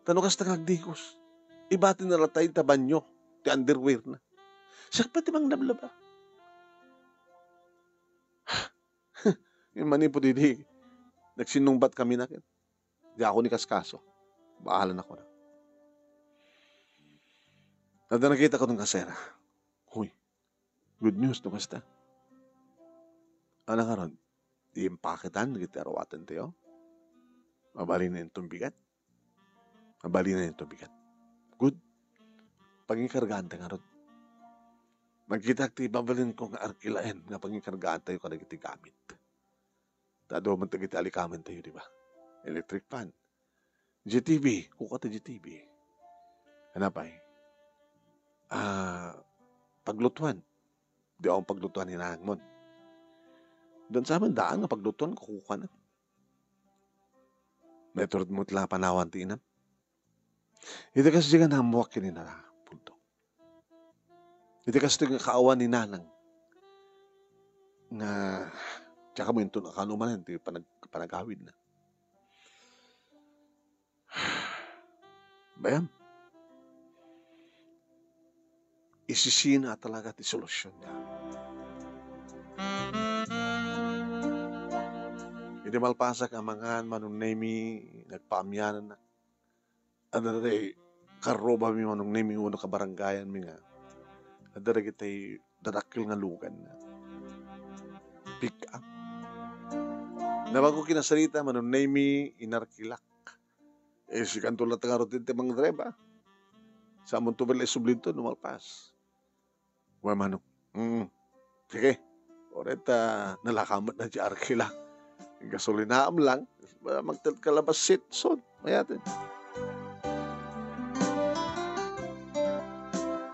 Ta no kasta nga agdikos, ibatinna latta ita banio ti underwearna. Siak pay ti manglablaba. Ngem manipud idi nagsinnungbat kami na ket, diak inkaskaso. Bahala na kona. Adda nakitak ken ni Kasera. Huy, good news no kasta. Ania ngarud, impaketan dagiti aruaten tayo? Mabalin inton bigat? Mabalin inton bigat. Good. Pangikargaanta ngarud. Nakitak ti mabalinko nga arkilaen nga pangikargaantayo kadagiti gamit. Ta adu met dagiti alikamantayo, di ba? Electric fan. G T V, kukuak ti G T V. Ano pay? Ah, paglutuan. Di awan paglutuan ni nanangmon. Dansa man daan nga paglutuan, kukuana. Naiturod mo ti la panawan ti inam. Iti kas di nga naammoak ken ni Nana, Bulto. Iti kas di nga kaawan ni Nanang nga diak ammo inton kano manen ti panag-, panagawidna. Bayam, isisina talaga ti solusyon niya. Idi malpasak a mangan, Manong Nemi, nagpaamianannak. Adda tay karrubami, Manong Nemi, wenno kabarangayanmi nga adda dagiti dadakkel nga lugan. Pick up. Nabanko kinasarita, Manong Nemi, inarkilak. Eh, sikanto latta ngarud ti mangdrive, a. Samonto met la isublinto no malpas. Wen, Manong. Mm. Sige. Uray ta nalaka met dayta arkila. Gasolinaam lang. Magted ka la bassit, son. Mayat.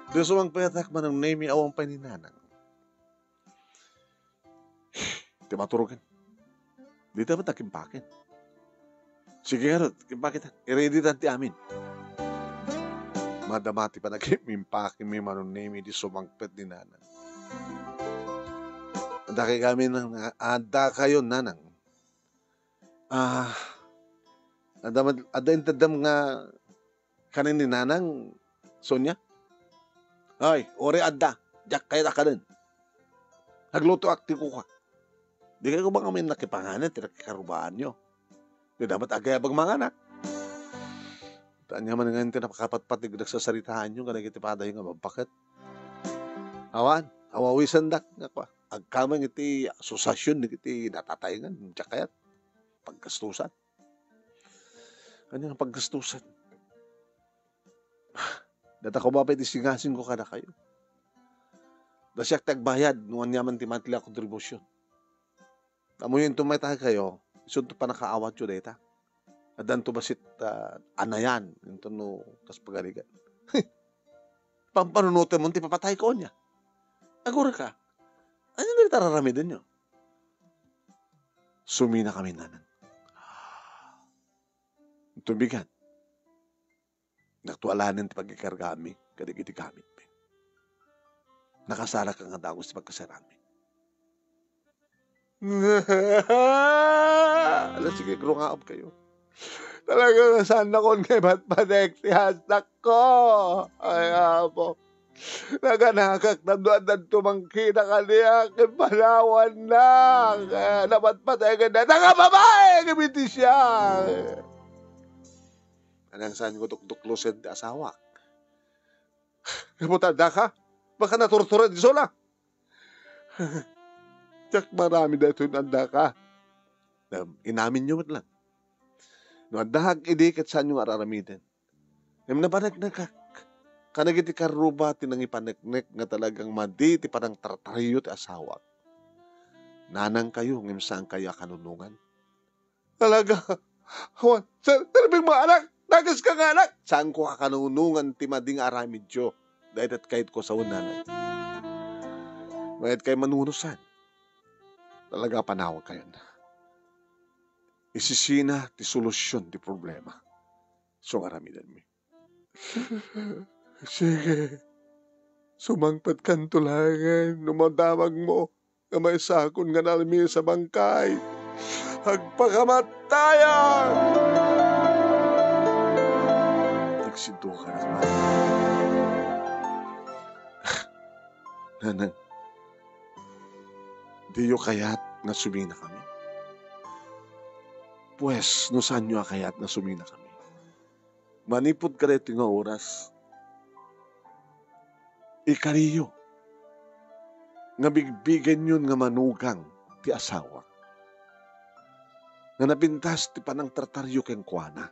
Diay sumangpetak, Manong Nemi, awan pay ni Nanang. Ti maturogen. Dita met a kimpaken. Sige ngarud, kimpaketan. I-ready tan ti amin. Madama ti panagim-, impakemi, Manong Nemi, idi sumangpet ni Nanang. Adda kay kami nang, adda kayo, Nanang. Ah, adda mad-, adda inteddam nga kanen ni Nanang, Sonia? Ay, uray adda. Diak kayat a kanen. Naglutoak ti kukuak. Di kayo ba ngamin nakipanganen ti nakikarubaanyo? Di dapat agayab a manganak. Ania man ngamin ti napakapatpateg a nagsasaritaanyo kadagiti padayo nga babbaket? Awan, awawisendak nga kua. Agkameng iti asosiasion dagiti natataengan, diak kayat. Paggastusan. Ania nga paggastusan? Data ko ba pay ti singasingko kadakayo? Da siak ti agbayad no aniaman ti monthly a kontribusyon. Ammoyo inton mayat kayo, isunto pannakaawatyo dayta. Addanto bassit, ah, anayan, inton no kas pagarigan. Pampanunotem ti papatayko ania? Agurayka. Ania dayta raramidenyo? Suminakami, Nanang. Inton bigat. Naktualanen ti pagkikargaanmi kadagiti gamitmi. Nakasarak nga dagus ti pagkasaranmi. Ala, sige, agrungaam kayo. Talaga nga saannakon nga ipatpatek ti hastakko. Ay, Apo. Naganakak, nadua-, nadto mangkita kaniak, impanawannak. Eh, napatpatek, dayta nga babae, nga iti siak. Ania nga saanko tuktuklosen ti asawak? Gapu ta addaka? Baka naturtured isu la. Diak maaramid daytoy no addaka. Em, inaminyo met lang. No addak idi ket saanyo nga ar-aramiden. Ngem napaneknekak. Kadagiti karruba ti nangipaneknek nga talagang madi ti panangtartariyo ti asawak. Nanangkayo ngem saankayo a kanunongan. Talaga? Awan, sir, sir, big mga anak, nagas ka nga anak. Saanko a kanunongan ti madi nga aramidyo. Dayta ti kayatko a sawen, Nanang. Mayat kay manunusan. Talaga, panawag kayon. Isisina ti solusyon ti problema. Isu nga aramidenmi. Sige. Sumangpetkanto laengen no madamagmo nga maisakon nga nalmis a bangkay. Agpakamatayan! Nagsidduka na naman. Nanang, diyo kayat nga suminakami? Pues, no saanyo a kayat nga suminakami, manipud kadaytoy nga oras, ikariyo nga bigbigenyon nga manugang ti asawak nga napintas ti panangtartaryo kenkuana,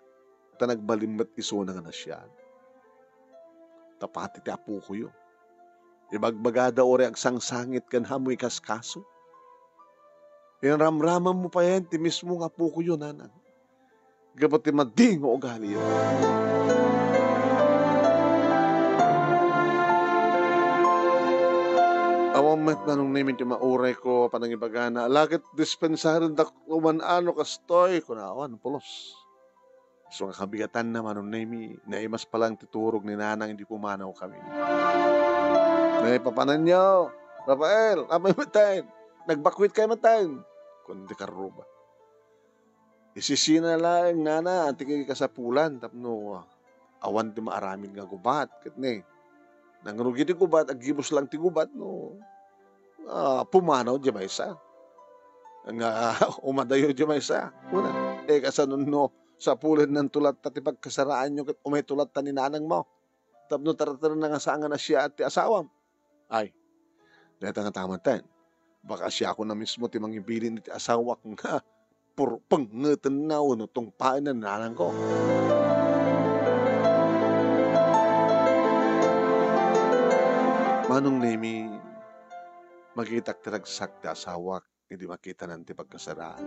ta nagbalin met isuna nga nasian. Ta pati ti apokoyo, ibagbagada uray agsangsangit ken ammo ikaskaso. Inramramammo payen ti mismo nga apokoyo, Nanang. gapu ti madi nga ugaliyo. Awan met, Manong Nemi, ti mauray ko a panangibagana. Ala ket dispensarendak man-ano kastoy, kuna awan, pulos. Isu nga kabigatanna, Manong Nemi, naimas pa lang ti turog ni Nanang idi pumanawkami. "Naipapananyo, Rafael, apay metten? Nagbakwit kay metten?" kun ti karruba. Isisina laeng, nana, ti kasapulan tapno awan ti maaramid nga gubat, ket ne, nangrugi ti gubat, aggibus lang ti gubat no, ah, pumanaw diay maysa. Nga umadayo diay maysa. Kuna, eh, kasano no sapulennanto latta ti pagkasaraanyo ket umayto latta ni nanangmo tapno tartarenna nga saan nga nasiaat ti asawam? Ay, dayta nga tamanten. Baka siakon a mismo ti mangibilin iti asawak nga purpengetenna wenno tungpaenna ni nanangko. Manong Nemi, makitak ti ragsak ti asawak idi makitanan ti pagkasaraan.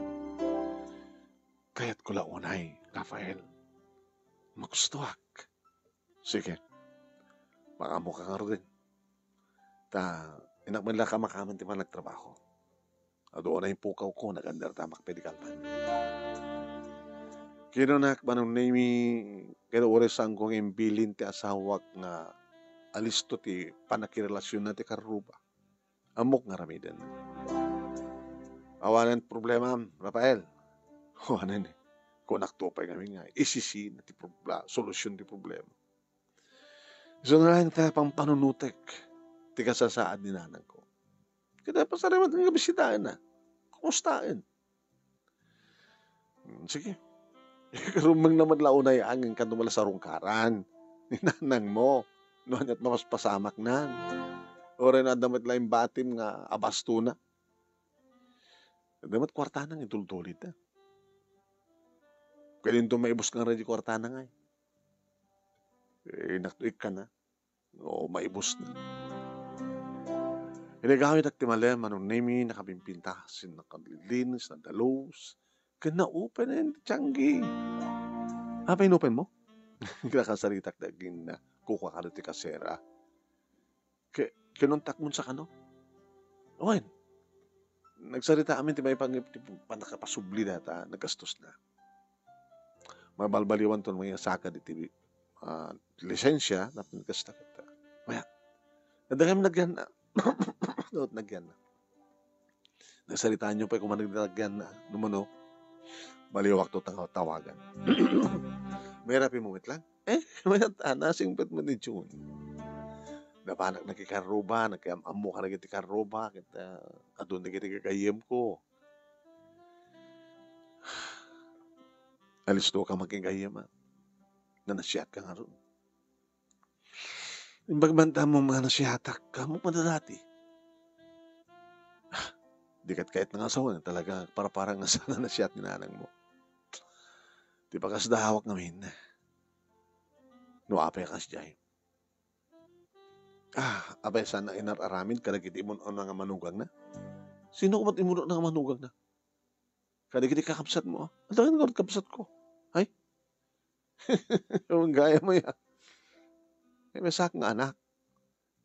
Kayatko la unay, Rafael. Magustuak. Sige. Makaammoka ngaruden. Ta, innak met la kamakaman ti panagtrabaho. Adu unay pukawko, nagandar ta makpedikal man. Kinunak, Manong Nemi, ket uray saanko nga imbilin ti asawak nga alisto ti pannakirelasionna ti karruba. Ammok nga aramiden. Awanen problemam, Rafael. Awanen, eh. Kunakto pay ngamin nga isisina ti probla-, solusyon ti problema. Isu na laeng ta pampanunotek ti kasasaad ni nanangko. Ket pasarem met nga bisitaenna. Kumustaen? Hmm, sige. Ikarumbeng na met la unay angin kano mala sarungkaran ni nanangmo no aniat mapaspasamaknan. Uray no adda met la imbatim nga abastona. Adda met kuartana nga itultulidda. Pwede to maibus nga di kuartana ngay. Eh, innak to ikkana. O maibusna. Inigawid ti malem, Manong Nemi, nakapimpintas, nakalinlinis, nadalus, ken naupen ti tianggi. Apay inupenmo? Nakasaritak daging na kukua kano ti kasera. Ke-, kinuntakmon sa kano? Wen, nagsarita amin ti maipang-, ti pannakapasubli data, nagastos na. Mabalbaliwan ton mangyasakad iti, ah, lisensia, tapno kasta kata. Kaya, nadagam nagyan na. Daw nagyan na. Nagsaritaanyo pay kung managdagyan na. No mano, baliwak to taw-, tawagan. May rapi mo met lang? Eh, mayat, ah, nasingpet mo ni June. Napanak na ki karruba, nagkayam-ammo ka na kiti karruba, kita, adun na kiti kagayem ko. Alisto ka makigayyem, ah. Nanasiat ka ngarud. Imbag man ta mo nga nasiatak, kamo madadati. Ah, di kat kayat nga asawa na talaga, para-para nga sana nasiat ni nanang mo. Di pa kas dahawak ngamin. No apay kas jay. Ah, apay sana inar-aramid kadagiti immun-una nga manugangna? Sino met immun-una nga manugangna? Kadagiti kakabsat mo, ah. Adagan nga kabsat ko. Ay? Gaya mo ya. Ay, may sak nga anak.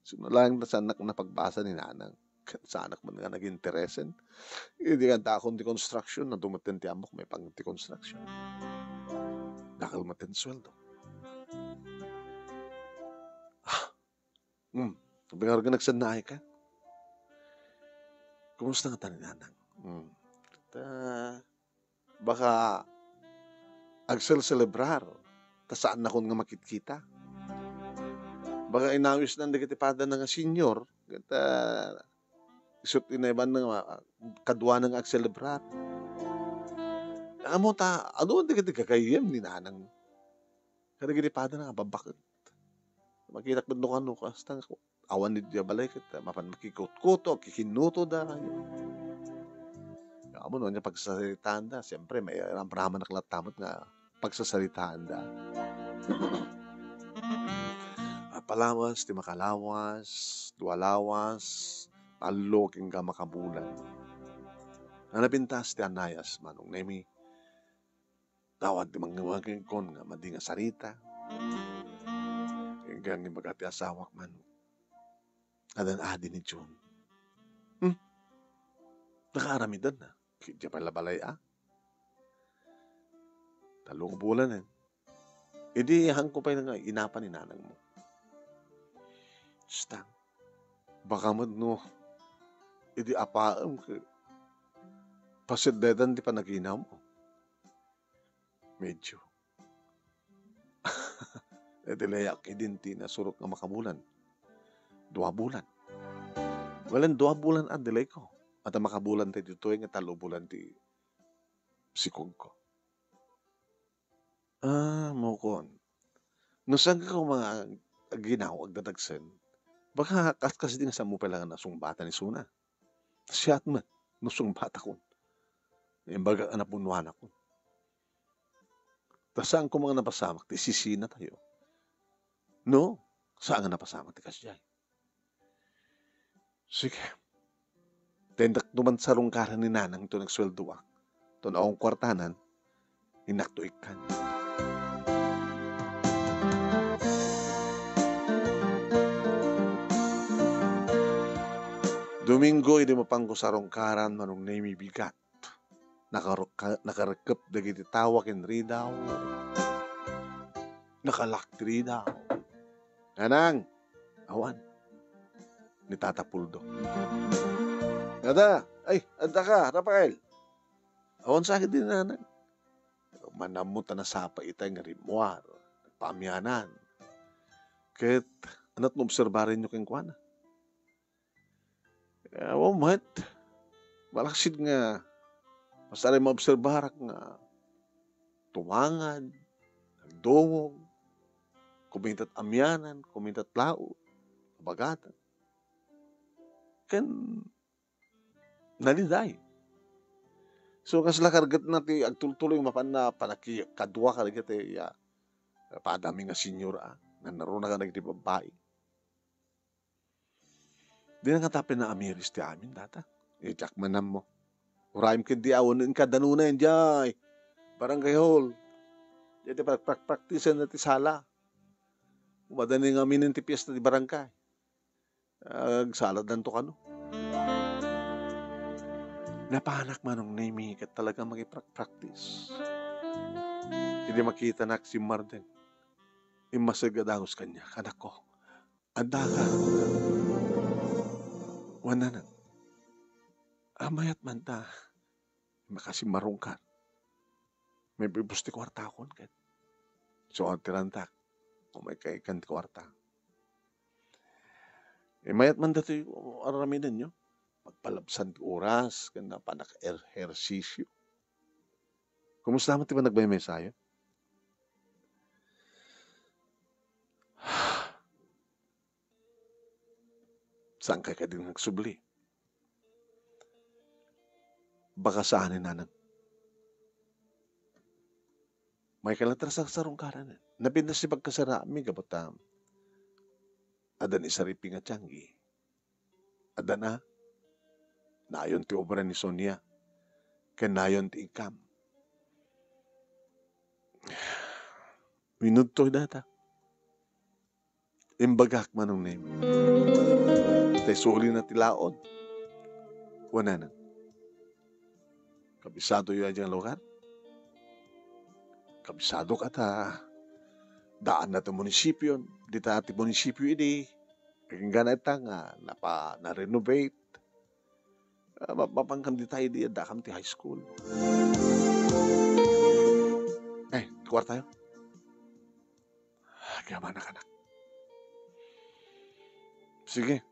Sino lang na sanak napagbasa ni nanang. Sanak man nga nag-interesen. Hindi nga dakon ti construction, na dumaten ti amok, may pang ti construction. Dakal maten sweldo. Ah, Hmm. Sabi nga, "Nagsannaay ka? Kumusta nga ta ni nanang?" Hmm. Ta, baka agselselebrar, ta saan nakon nga makitkita. Baka inawisnan dagiti pada na nga senior, ket, ah, isut' inayban na nga, kaduana nga agselebrar. Amo ta, adu dagiti gagayyem ni nanang. Kadagiti pada na nga babbaket. Makitak met no kano, kasta nga awan ni diay balay ket, ah, mapan makikutkuto, kikinnuto da. Amo no, anya pagsasaritaan da, siyempre, may ramramanak latta met nga pagsasaritaan da. Ah, palawas ti makalawas, dua lawas, tallo, ken ka makabulan. Napintas ti anayas, Manong Nemi. Dawa ti mangngeg kenkuan nga madi nga sarita. Ken ibaga ti asawak man, "Adan adi ni Jun." Hmm? Nakaaramidenna. Ket diay pay la balay, a? Tallo nga bulanen. Idi haanko pay nga inapan ni nanangmo. Stang, baka met no idi apaem ket pasiddedan ti panaginawmo. Medyo. Delay-ak idin ti nasurok nga makabulan. Dua bulan. Well, dua bulan a delay ko. Ata makabulan ti ditoy nga tallo bulan ti sikog ko. Ah, mukon. No saan ka koma agginaw, agdadagsen, baka kas-, kasdi nga saanmo pay la nga nasungbatan isuna. Siak met, no sungbatakon. Imbagak a napunnoanakon. Ta saan koma nga napasamak ti sisinatayo. No, saan nga napasamak ti kasdiay. Sige. Tendak duman sarungkaran ni nanang to nagsueldoak. To naong kuartanan, innak to ikkan. Domingo, idi mapanko sarungkaran, Manong Nemi, bigat. Nakarukka-, nakarekkep dagiti tawa ken ridaw. Nakalak ti ridaw. Nanang! Awan. Ni Tata Puldo. Ada! Ay, adda ka, Rafael! Awan sa akin din, nanang. Manammo ta nasapa itay nga rimmuar, nagpaamianan. Ket, anat no obserbarenyo kenkuana? Awan met. Malaksid nga, basta lay maobserbarak nga tumangad, nagdungog, kumintat amianan, kumintat laot, abagatan. Ken naliday. So, kasla kargetna ti agtultuloy mapanna panakikadua kadagiti, ah, padami nga senior, ah, nga naruna kadagiti babbai. Dina ngata pinaamiris ti amin, data. Diak manammo. Urayem ket di awan inka danuna idiay barangay hall. Diay ti prak-, prak-, praktisen ti sala. Madani nga aminen ti piesta ti barangay. Agsaladdanto kano. Napanak Manong Nemi ket talaga makiprak-, practice. Idi makitanak si Marden, immaseg a dagus kaniak, "Anakko, adda ka?" Wen, nanang. "A, mayat man ta. Makasimmarongkan. May bibus ti kuartakon ket." So, ti rantak. Umay kay kan ti kuarta. E, mayat man datoy aramidenyo. Pagpalabsan ti oras, ken napanak ehersisyo. Kumusta man ti panagmaymaysayo? Saan kay kadi nga agsubli? Baka saan ni nanang. May kalatrasarsarong kanan. Napintas ti pagkasaraami gapu ta adda ni Saripi nga tianggi. Adda na. Nayon ti obra ni Sonia. Ken nayon ti ikam. Minudtoy data. Imbagak Manong Nemi. Tay suli na ti laod. Wen, nanang. Kabisadoyo a diay lugar? Kabisado ka ta. Daan na ti munisipyo. Dita ti munisipyo idi. Inggana ita nga napa-, na-renovate. Ah, ma-, mapankam dita idi addakam ti high school. Eh, kuartayo. Agyamanak, anak. Sige.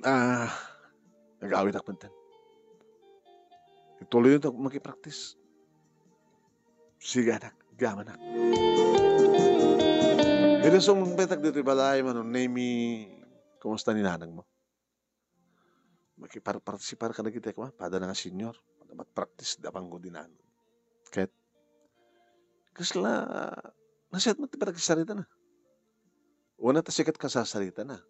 Ah, nagawitak penten. Ituloy ta makipraktis. Sige, anak. Agyamanak. Idi sumungpetak ditoy balay, Manong Nemi, kumusta ni nanang mo? Makiparpartisipar kadagiti kua, pada na nga senior. Magpraktis da pangko di naan. Ket, kasla, nasiat met ti panagsaritana. Wen, ta siak ti kasasaritana.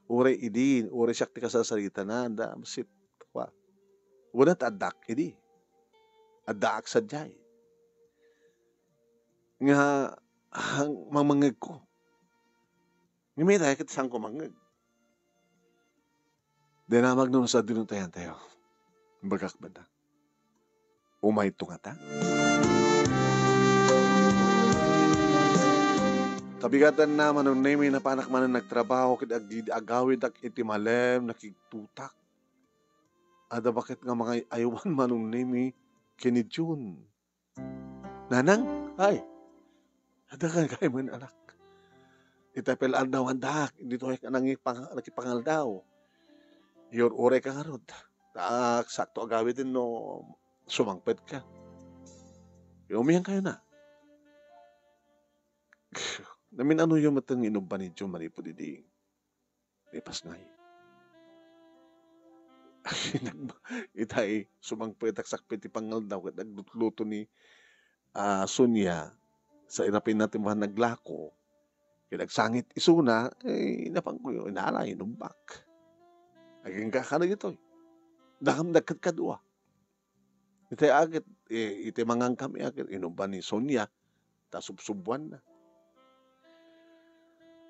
Uray idi, uray siak ti kasasaritana, da, sit, kua. Wen, ta addak idi. Addaak sadiay. Nga, mangmangngegko. Ngem itay ket saanko mangngeg. Dinamag no sadino tayantayo. Bagak banda. Umayto ngata. Kabigatanna, Manong Nemi, napanak manen nagtrabaho ket ag-, agawidak iti malem, nakigtutak. Adda baket nga mangay-aywan, Manong Nemi, ken ni Jun. Nanang, ay, adda ka gaymen, anak. Ita pay la aldaw, andak, ditoy ka nangipang-, nakipangaldaw. Iyur-uray ka ngarud. Ta, sakto agawiden no sumangpet ka. Umian kayo na. Namin-anoyo met nga inubba ni Jun manipud idi ipasngay. Nagba-, itay, sumangpetak sakbay ti pangaldaw ket naglutluto ni, ah, Sonia, sa irapinna ti mapan naglako, ket agsangit isuna, eh, napankoyo, inala, inumbak. Agingga ka na ditoy. Dakam dagkat kadua. Itay aket, eh, itay mangangkam aket, inubba ni Sonia, ta subsubuanna.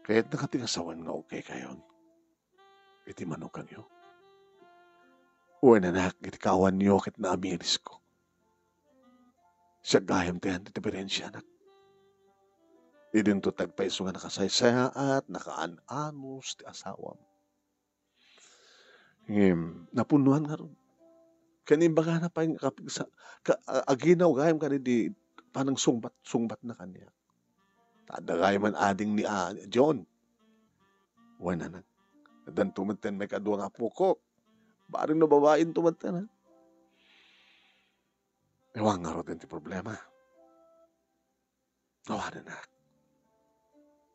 Kayatna kadi nga sawen nga ugkaykayon iti manukangyo? Wen, anak, iti kaawanyo ket naamirisko. Siak gayam ti ayan ti diferensia, anak. Idinto ti agpayso nga nakasaysayaat, nakaan-anus ti asawam. Ngem, napunnoan ngarud. Ken imbagana pay nga kapigsa-, ka-, a-, aginaw gayam kadi di panangsungbat-sungbatna kaniak. Ta adda gayam ading ni, ah, John. Wen, anak. Addanto metten maikadua nga apokok. Bareng no babainto metten, ha? Awan ngarud ti problema. Awanen, anak.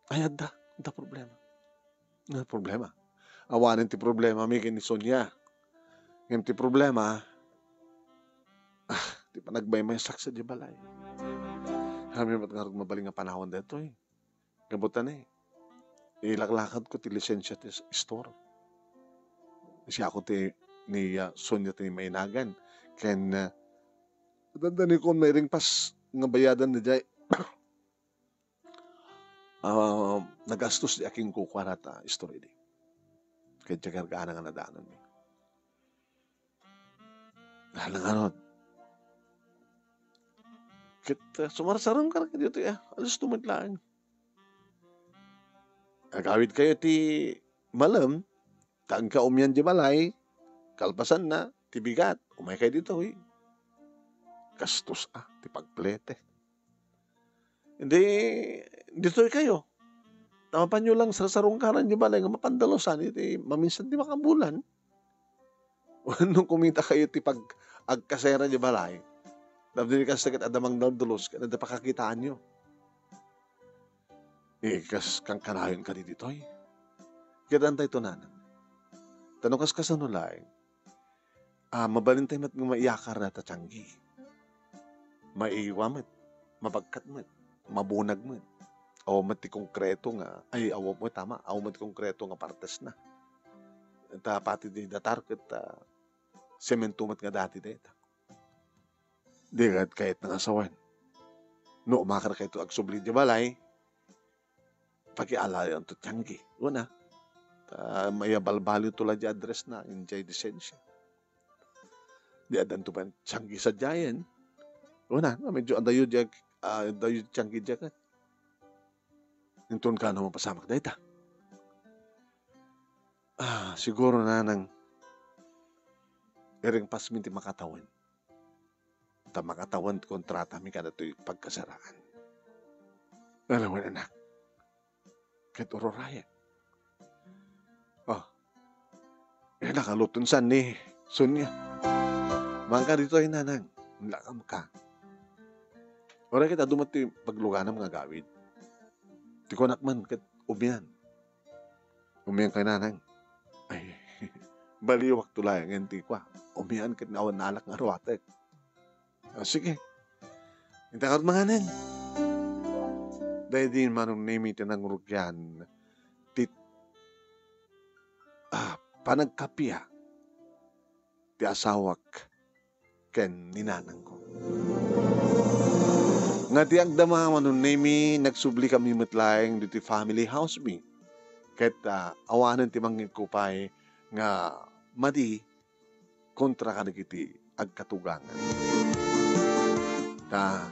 Ay, adda, adda problema. Adda problema. Awanen ti problemami ken ni Sonia. Ngem ti problema, ah, ti panagmaymaysak sadiay balay. Kami met ngarud mabalin nga panawan daytoy. Gapu ta ni, ilaklakadko ti lisensia ti s-, store. Siak ti ni, ah, Sonia ti mainagan. Ken, ah, dandanikon mairingpas nga bayadan daydiay. Ah, nagastos di akin kukuara ta istorya di. Ket kargaan nga nadanon mi. Alangan. Ket, ah, sumarsarengka kadi ditoy, ah. Alas to met laeng. Agawidkayo ti malem, ta agka umian di balay, kalpasanna, ti bigat, umaykayo ditoy. Gastos, ah, ti pagplete. Hindi, ditoy kayo. Ta mapanyo lang sarsarungkaran di balay nga mapandalusan iti maminsan ti makabulan. Wenno kumita kayo ti pag-, agkasera di balay. Tapno di kasta ket adda mangdaldalos ket adda pakakitaanyo. Eh, kas-, kankanayon kadi ditoy. Ket antay to, nanang. Ta no kaskasano laeng, ah, mabalintay met nga maiyakar dayta tianggi. Maiwa met, mabagkat met, mabunag met. Awan met ti konkreto nga, ay, awan met, tama, awan met ti konkreto nga partesna. Ta pati di datar ket, ah, semento met nga dati dayta. Di ket kayatna nga sawen. No umakar kayto agsubli di balay, pakialayan to tianggi. Una, ta maiyabalbaliw to la di address na, idiay lisensia. Di addan to pay tianggi sadiayen. Una, no, medyo adayo di ag-, ah, adayo di tianggi diay ket. Inton kano mapasamak dayta. Ah, siguro, nanang, iringpasmi ti makatawen. Ta makatawen ti kontratami kadatoy pagkasaraan. Alam mo, anak, ket ururayen. Oh, eh, nakaluton san ni Sonia. Mangka ditoy, nanang. Lakam ka. Uray ket adu met ti pagluganam nga agawid. Ti kunak man ket umian. Umian kay nanang. Ay, baliwak to laeng ti kua. Umian ket awan nalak nga ruatek. Ah, sige. Intakar manganen. Daydi Manong Nemi ti nangrugian ti, ah, panagkapia ti asawak ken ni nanangko. Nga ti agdama, Manong Nemi, nagsubli kami met laeng ditoy family house mi. Ket, ah, awanen ti mangngegko pay nga madi kontra kadagiti agkatugangan. Ta,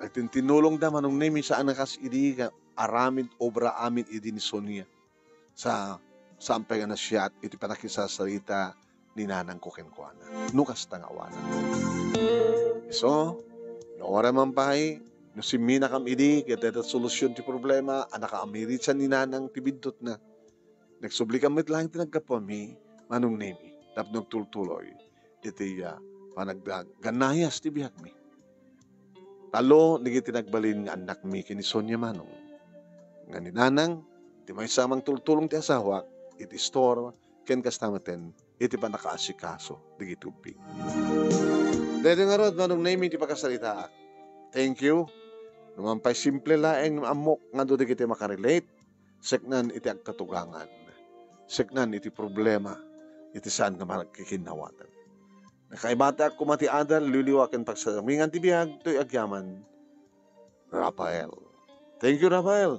agtintinnulongda, Manong Nemi, saan a kas idi nga aramid obra amin idi ni Sonia. Sa, saan pay nga nasiat iti pannakisasarita ni nanangko kenkuana. No kasta nga awanan. So, no, awaray man pay, no simminakam idi, ket dayta solusyon ti problema, a nakaamirisan ni nanang ti biddutna. Nagsublikam met laeng ti naggapuami, Manong Nemi, tapno agtultuloy iti, ah, panagda-, gannayas ti biagmi. Tallo dagiti nagbalin nga annakmi ken ni Sonia, Manong. Nga ni Nanang, ti maysa a mangtultulong ti asawak iti store, ken kasta metten iti pannakaasikaso dagiti ubbing. Daytoy ngarud, Manong Nemi, ti pakasaritaak. Thank you. No man pay simple laeng nga ammok nga adu dagiti makarelate, seknan iti agkatugangan, seknan iti problema, iti saan nga mangkikinnawaten. Nakaibatiak koma ti adal, liwliwa ken pagsarmingan ti biag, toy agyaman, Rafael. Thank you, Rafael.